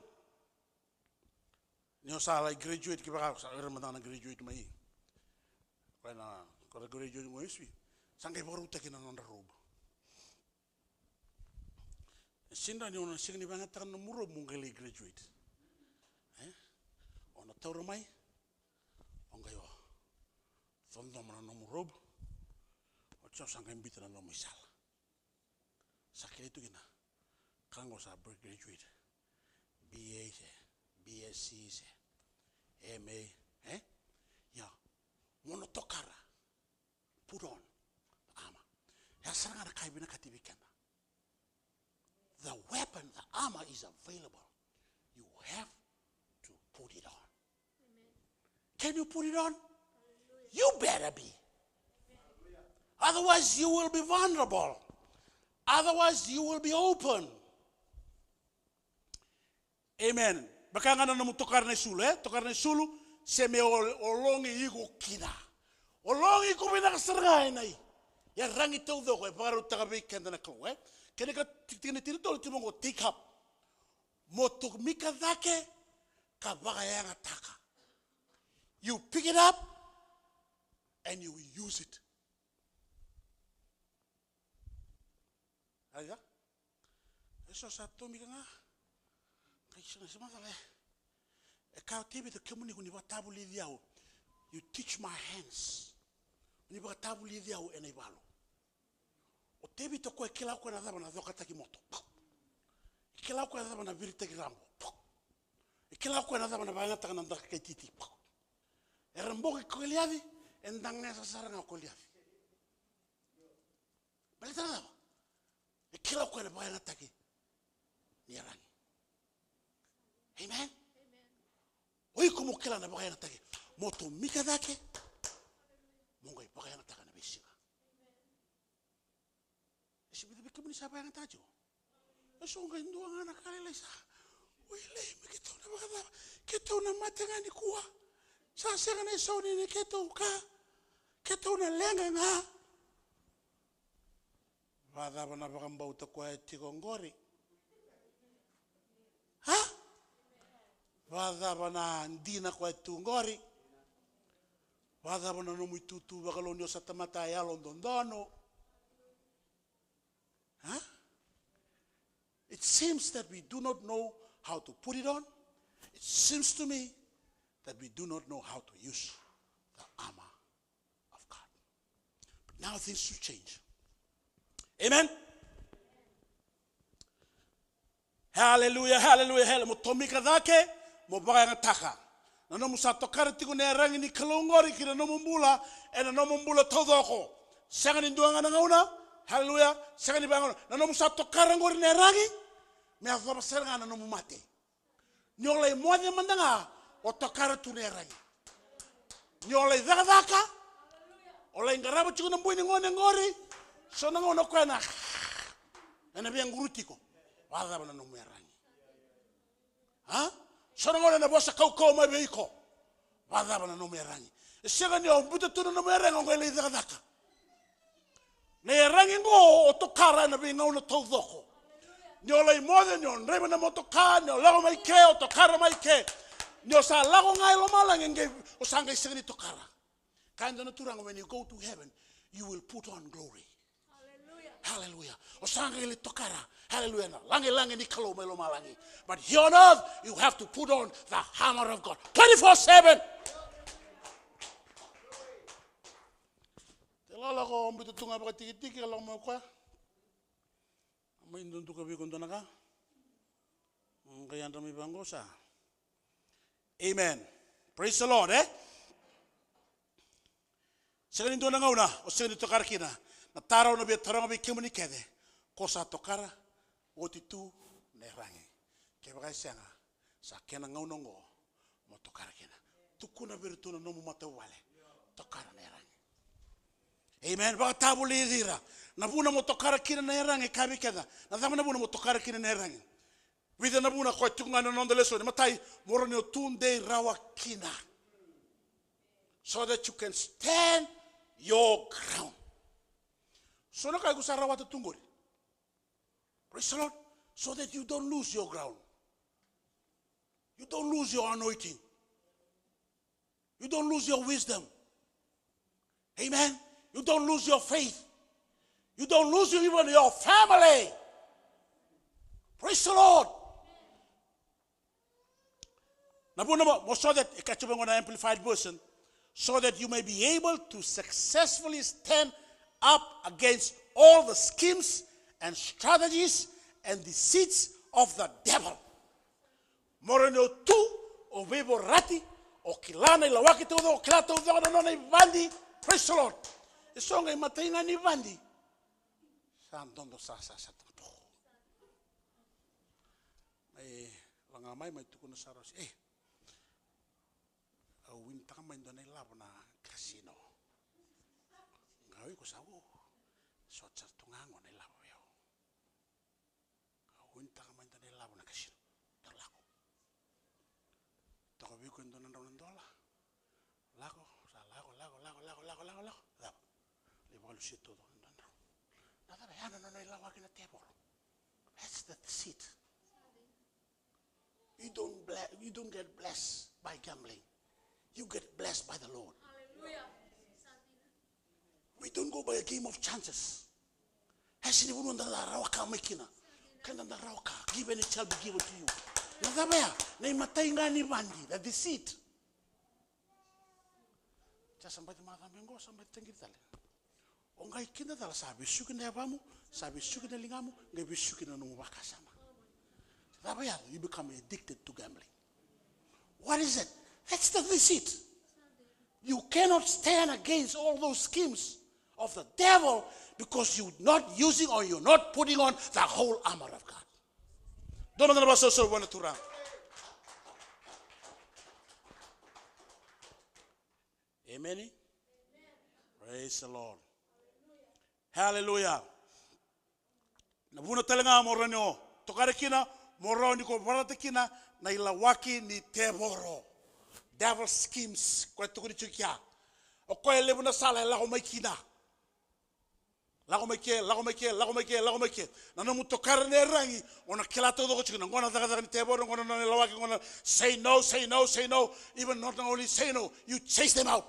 Ni o sa lai graduate, kevaka o sa ira mada na graduate mai. Koya na, koya na graduate qo e sui. Sa qai vakarautaki na nodra robe. E sega ni o na sega ni vakayagataka na nomu robe mo qai lai graduate. E? O na taura mai, o qai o. Codoma na nomu robe. O tiko sa qai biuta na nomu isala. Sa kilai tu kina. Ka qo sa graduate. B A se, B S C se, M A, e? Ia, mo na tokara. Put on the armor. Ya sara ga na ka e vinakati vei keda. The weapon, the armor is available. You have to put it on. Can you put it on? You better be. Otherwise, you will be vulnerable. Otherwise, you will be open. Amen. Vaka ga na nomu tokara na isulu, e? Tokara na isulu, se me o, o logi iko kina. O logi iko vinaka sara ga ena iyaragi taucoko e vakarautaka vei keda na Kalou, e? Kena ka tikina tini tolu, tini qo, take up. Mo tomika cake ka vakayagataka. You pick it up and you use it. Raica? E so sa tomika ga. Kai sega se macala e. E kaya o Tevita, kemuni ko ni vakatavulici au. You teach my hands. Ni vakatavulici au ena ivalu. O Tevita o koya e kila o koya na cava na cokataki moto. E kila o koya na cava na viritaki rabo. E kila o koya na cava na vakayagataka na daka kai titi. Era boki Koliaci, e dagesa sara ga o Koliaci. Baleta na cava? E kila o koya na vakayagataki ni yaragi. Amen? O iko mo kila na vakayagataki. Mo tomika cake. Mo qai vakayagataka na veisiga. E se vica vei kemuni sa vakayagataka tiko? E so qai dua ga na ka lailai sa. Oi, lai me keitou na vakacava? Keitou na mate ga nikua. Sa sega na isaunini keitou ka. Keitou na leqa ga. Vakacava na vakabauta koya e tiko qori? A? Vakacava na dina koya e tu qori? Vakacava na nomu itutu vakalou ni o sa tamata yalododonu? A? It seems that we do not know how to put it on. It seems to me that we do not know how to use the armor of God. But now things should change. Amen? Haleluya, haleluya, haleluya. Mo tomika cake, mo vakayagataka. Na nomu sa tokara tiko na yaragi ni Kalou qori ki na nomu bula, ena nomu bula taucoko. Sega ni dua ga na gauna, haleluya, sega ni vagauna. Na nomu sa tokara qori na yaragi, me yacova sara ga na nomu mate. Ni o lai moce mada ga, o tokara tu na yaragi. Ni o lai cakacaka, o lai qarava tiko na bui ni gone qori, so na gauna o koya na, ena via quru tiko. Vakacava na nomu yaragi? A? So na gauna ena vosa kaukauwa mai vei iko. Vakacava na nomu yaragi? E sega ni o biuta tu na nomu yaragi, o qai lai cakacaka. Na yaragi qo o tokara ena veigauna taucoko. Ni o lai moce, ni o draiva na motoka, ni o lako mai ke, o tokara mai ke. Ni o sa lako ga i lomalagi, qai, o sa qai sega ni tokara. Kaya e dua na turaga, when you go to heaven, you will put on glory. Hallelujah. O sa qai lai tokara. Hallelujah. Na lagilagi ni Kalou mai lomalagi. But here on earth, you have to put on the armor of God. Twenty-four seven. Te lako lako biuta tu ga vakatikitiki, ka lako mai o koya. Mai duduka vei iko dua na ka. Qai yadra mai vaqo sa. Amen. Praise the Lord, e? Sega ni dua na gauna o sega ni tokara kina. Na taro au na via taroga vei kemuni kece. Ko sa tokara oti tu na yaragi? Kevaka e sega, sa kena gauna oqo mo tokara kina. Tukuna vei iratou na nomu matavuvale. Tokara na yaragi. Amen. Vakatavulici ira. Na vuna mo tokara kina na yaragi, e kaya vei keda. Na cava na vuna mo tokara kina na yaragi? Vica na vuna koya tiko ga na noda lesoni. Matai, mo rawa ni o tudei rawa kina. So that you can stand your ground. So na ka iko sa rawata tu qori. Praise the Lord. So that you don't lose your ground. You don't lose your anointing. You don't lose your wisdom. Amen. You don't lose your faith. You don't lose even your family. Praise the Lord. Na vuna mo, mo so that, e kaya tiko vaqo na Amplified Version, so that you may be able to successfully stand up against all the schemes and strategies and deceits of the devil. Mo rawa ni o tu, o veivorati, o kila na ilawaki taucoko, o kila taucoko na nona ivadi. Praise the Lord. E so ga imatai ga ni vadi. Sa dodo sa, sa, sa, sa. Mai laga mai, mai tukuna sara o se, e, au winitaka mai dua na ilavo na kasino. Ga o iko sa, o, sota sara tu ga qo na ilavo vei au. Au winitaka mai dua na ilavo na kasino. Dou lako. Toka vei iko e dua na drau na dola. Lako, sa lako, lako, lako, lako, lako, lako, lako. Cava? Lai vakalusia taucoko na dua na drau. Na cava? Ya na nona ilawaki na tevoro. That's the deceit. You don't ble-, you don't get blessed by gambling. You get blessed by the Lord. Hallelujah. We don't go by a game of chances. E sega ni vanua da rawaka mai kina. Keda da rawaka, give and it shall be given to you. Na cava ya? Na imatai ga ni vadi, the deceit. Sa, sa baci macawa mai qo, sa baci taqiri tale. O qai kidacala sa vesuki na yavamu, sa vesuki na ligamu, qai vesuki na nomu vakasama. Cava ya? You become addicted to gambling. What is it? That's the deceit. You cannot stand against all those schemes of the devil because you're not using or you're not putting on the whole armor of God. Dou mada na vakasausau vua na Turaga. Amen. Praise the Lord. Hallelujah. Na vuna tale ga mo rawa ni o tokara kina, mo rawa ni ko varata kina na ilawaki ni tevoro. Devil schemes, koya tukuni tiko kea. O koya e levu na sala e lako mai kina. Lako mai ke, lako mai ke, lako mai ke, lako mai ke. Na nomu tokara na iyaragi, o na kila taucoko tiko na qo na cakacaka ni tevoro, qo na nona ilawaki, qo na, say no, say no, say no. Even not only say no, you chase them out.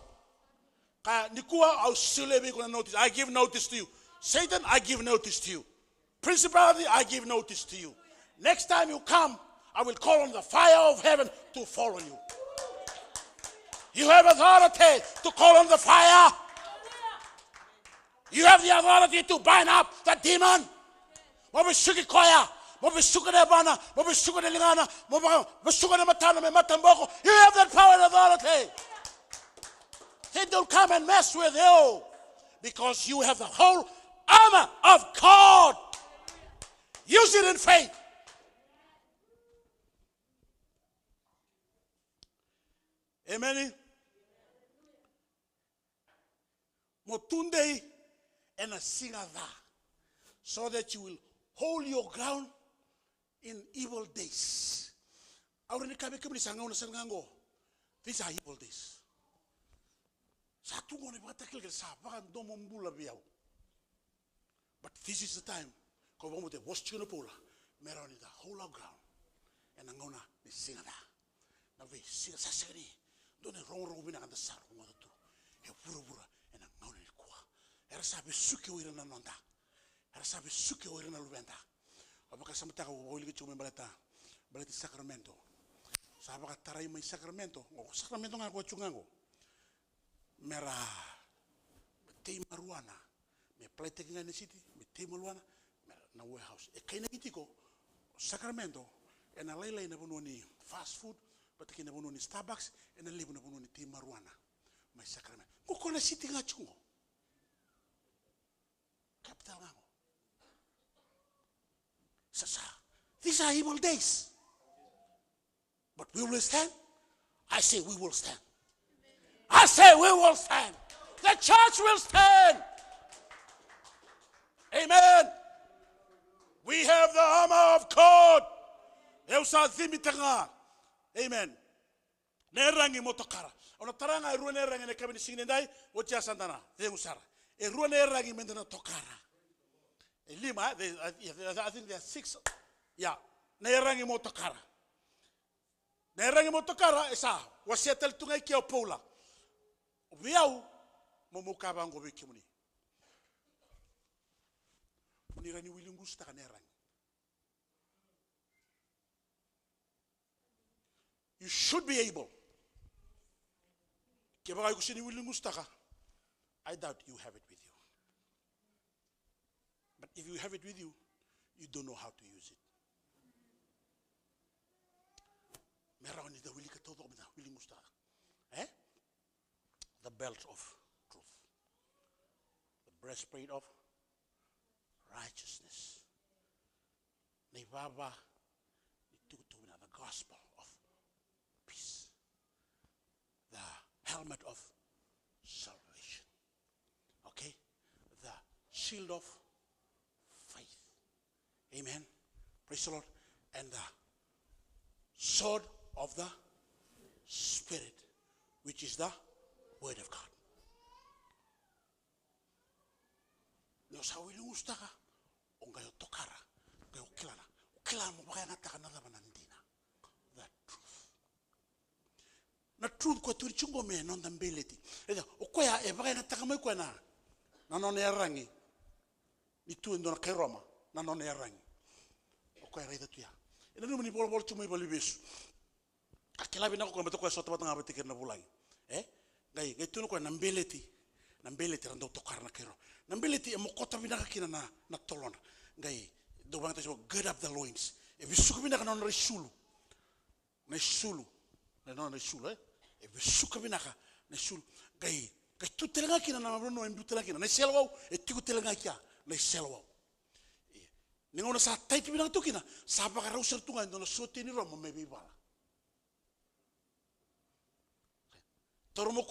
Ka nikua au solia vei iko na notice. I give notice to you. Satan, I give notice to you. Principality, I give notice to you. Next time you come, I will call on the fire of heaven to fall on you. You have authority to call on the fire. You have the authority to bind up the demon. Mo vesuki koya, mo vesuka na yavana, mo vesuka na ligana, mo va-, vesuka na matana me mataboko. You have that power and authority. They don't come and mess with you because you have the whole armor of God. Use it in faith. Amen. Mo tudei ena siga ca, so that you will hold your ground in evil days. Au rawa ni kaya vei kemuni sa gauna sara ga qo. These are evil days. Sa tu qo na ivakatakilakila sa vakadomobula vei au. But this is the time, ko vakabauta e vosa tiko na Paula, me rawa ni da hold our ground ena gauna ni siga ca. Na veisiga sa sega ni dua na irogorogo vinaka da sa rogoca tu e vuravura ena gauna nikua. Era sa vesuki o ira na noda. Era sa vesuki o ira na luveda. Au vakasamataka, au wilika tiko mai baleta, baleti Sacramento. Sa vakatarai mai Sacramento, o Sacramento ga ko tiko ga qo. Mera tei marijuana, me apply-taki ga ena city, me tei marijuana, me na warehouse. E kainaki tiko o Sacramento ena lailai na vanua ni fast food, vata kei na vanua ni Starbucks, ena levu na vanua ni tei marijuana mai Sacramento. Qo ko na city ga tiko qo. Capital ga qo. Sa, sa. These are evil days. But we will stand. I say we will stand. I say we will stand. The church will stand. Amen. We have the armor of God. Eu sa cimitaka ga. Amen. Na iyaragi mo tokara. Au na tara ga e rua na iyaragi ena yakavi ni siga nidai, oti ya sa da na cegu sara. E rua na iyaragi meda na tokara. E lima, eh? They, I, I, I think there are six. Ia, na iyaragi mo tokara. Na iyaragi mo tokara, e sa wasea tale tu ga i ke o Paula. Vei au, mo, mo kaya vaqo vei kemuni. Mo ni rawa ni wili gusutaka na iyaragi. You should be able. Kevaka iko sega ni wili gusutaka, I doubt you have it with you. But if you have it with you, you don't know how to use it. Me rawa ni da wilika taucoko, me da wili gusutaka. Eh? The belt of truth. The breastplate of righteousness. Na ivava ni tukutuku vinaka, the gospel of peace. The helmet of salvation. Okay? The shield of faith. Amen. Praise the Lord. And the sword of the Spirit, which is the word of God. Ni o sa wili gusutaka, o qai o tokara, o qai o kila na, o kila mo vakayagataka na cava na dina. The truth. Na truth koya tu ni tiko qo me noda beleti. E, o koya e vakayagataka mai koya na, na nona iyaragi. Ni tu e dua na kai Roma, na nona iyaragi. O koya raica tu ya. E nanuma ni volavola tu mai valeniveivesu. A kila vinaka o koya, baleta o koya sota vata ga vata kei ira na vulagi. E? Qai, qai tukuna o koya na beleti. Na beleti era dau tokara na kai Roma. Na beleti e mokota vinaka kina na, na tolodra. Qai, dau vakayagataki, gird up the loins. E vesuka vinaka na nodra isulu. Na isulu. Na nona isulu, e? E vesuka vinaka na isulu. Qai, qai tu tale ga kina na vanua e biu tale ga kina na iseleiwau, e tiko tale ga kea na iseleiwau. Ia. Ni gauna sa tight vinaka tu kina, sa vakarau sara tu ga e dua na sotia ni Roma mai veivala. Taura mo koya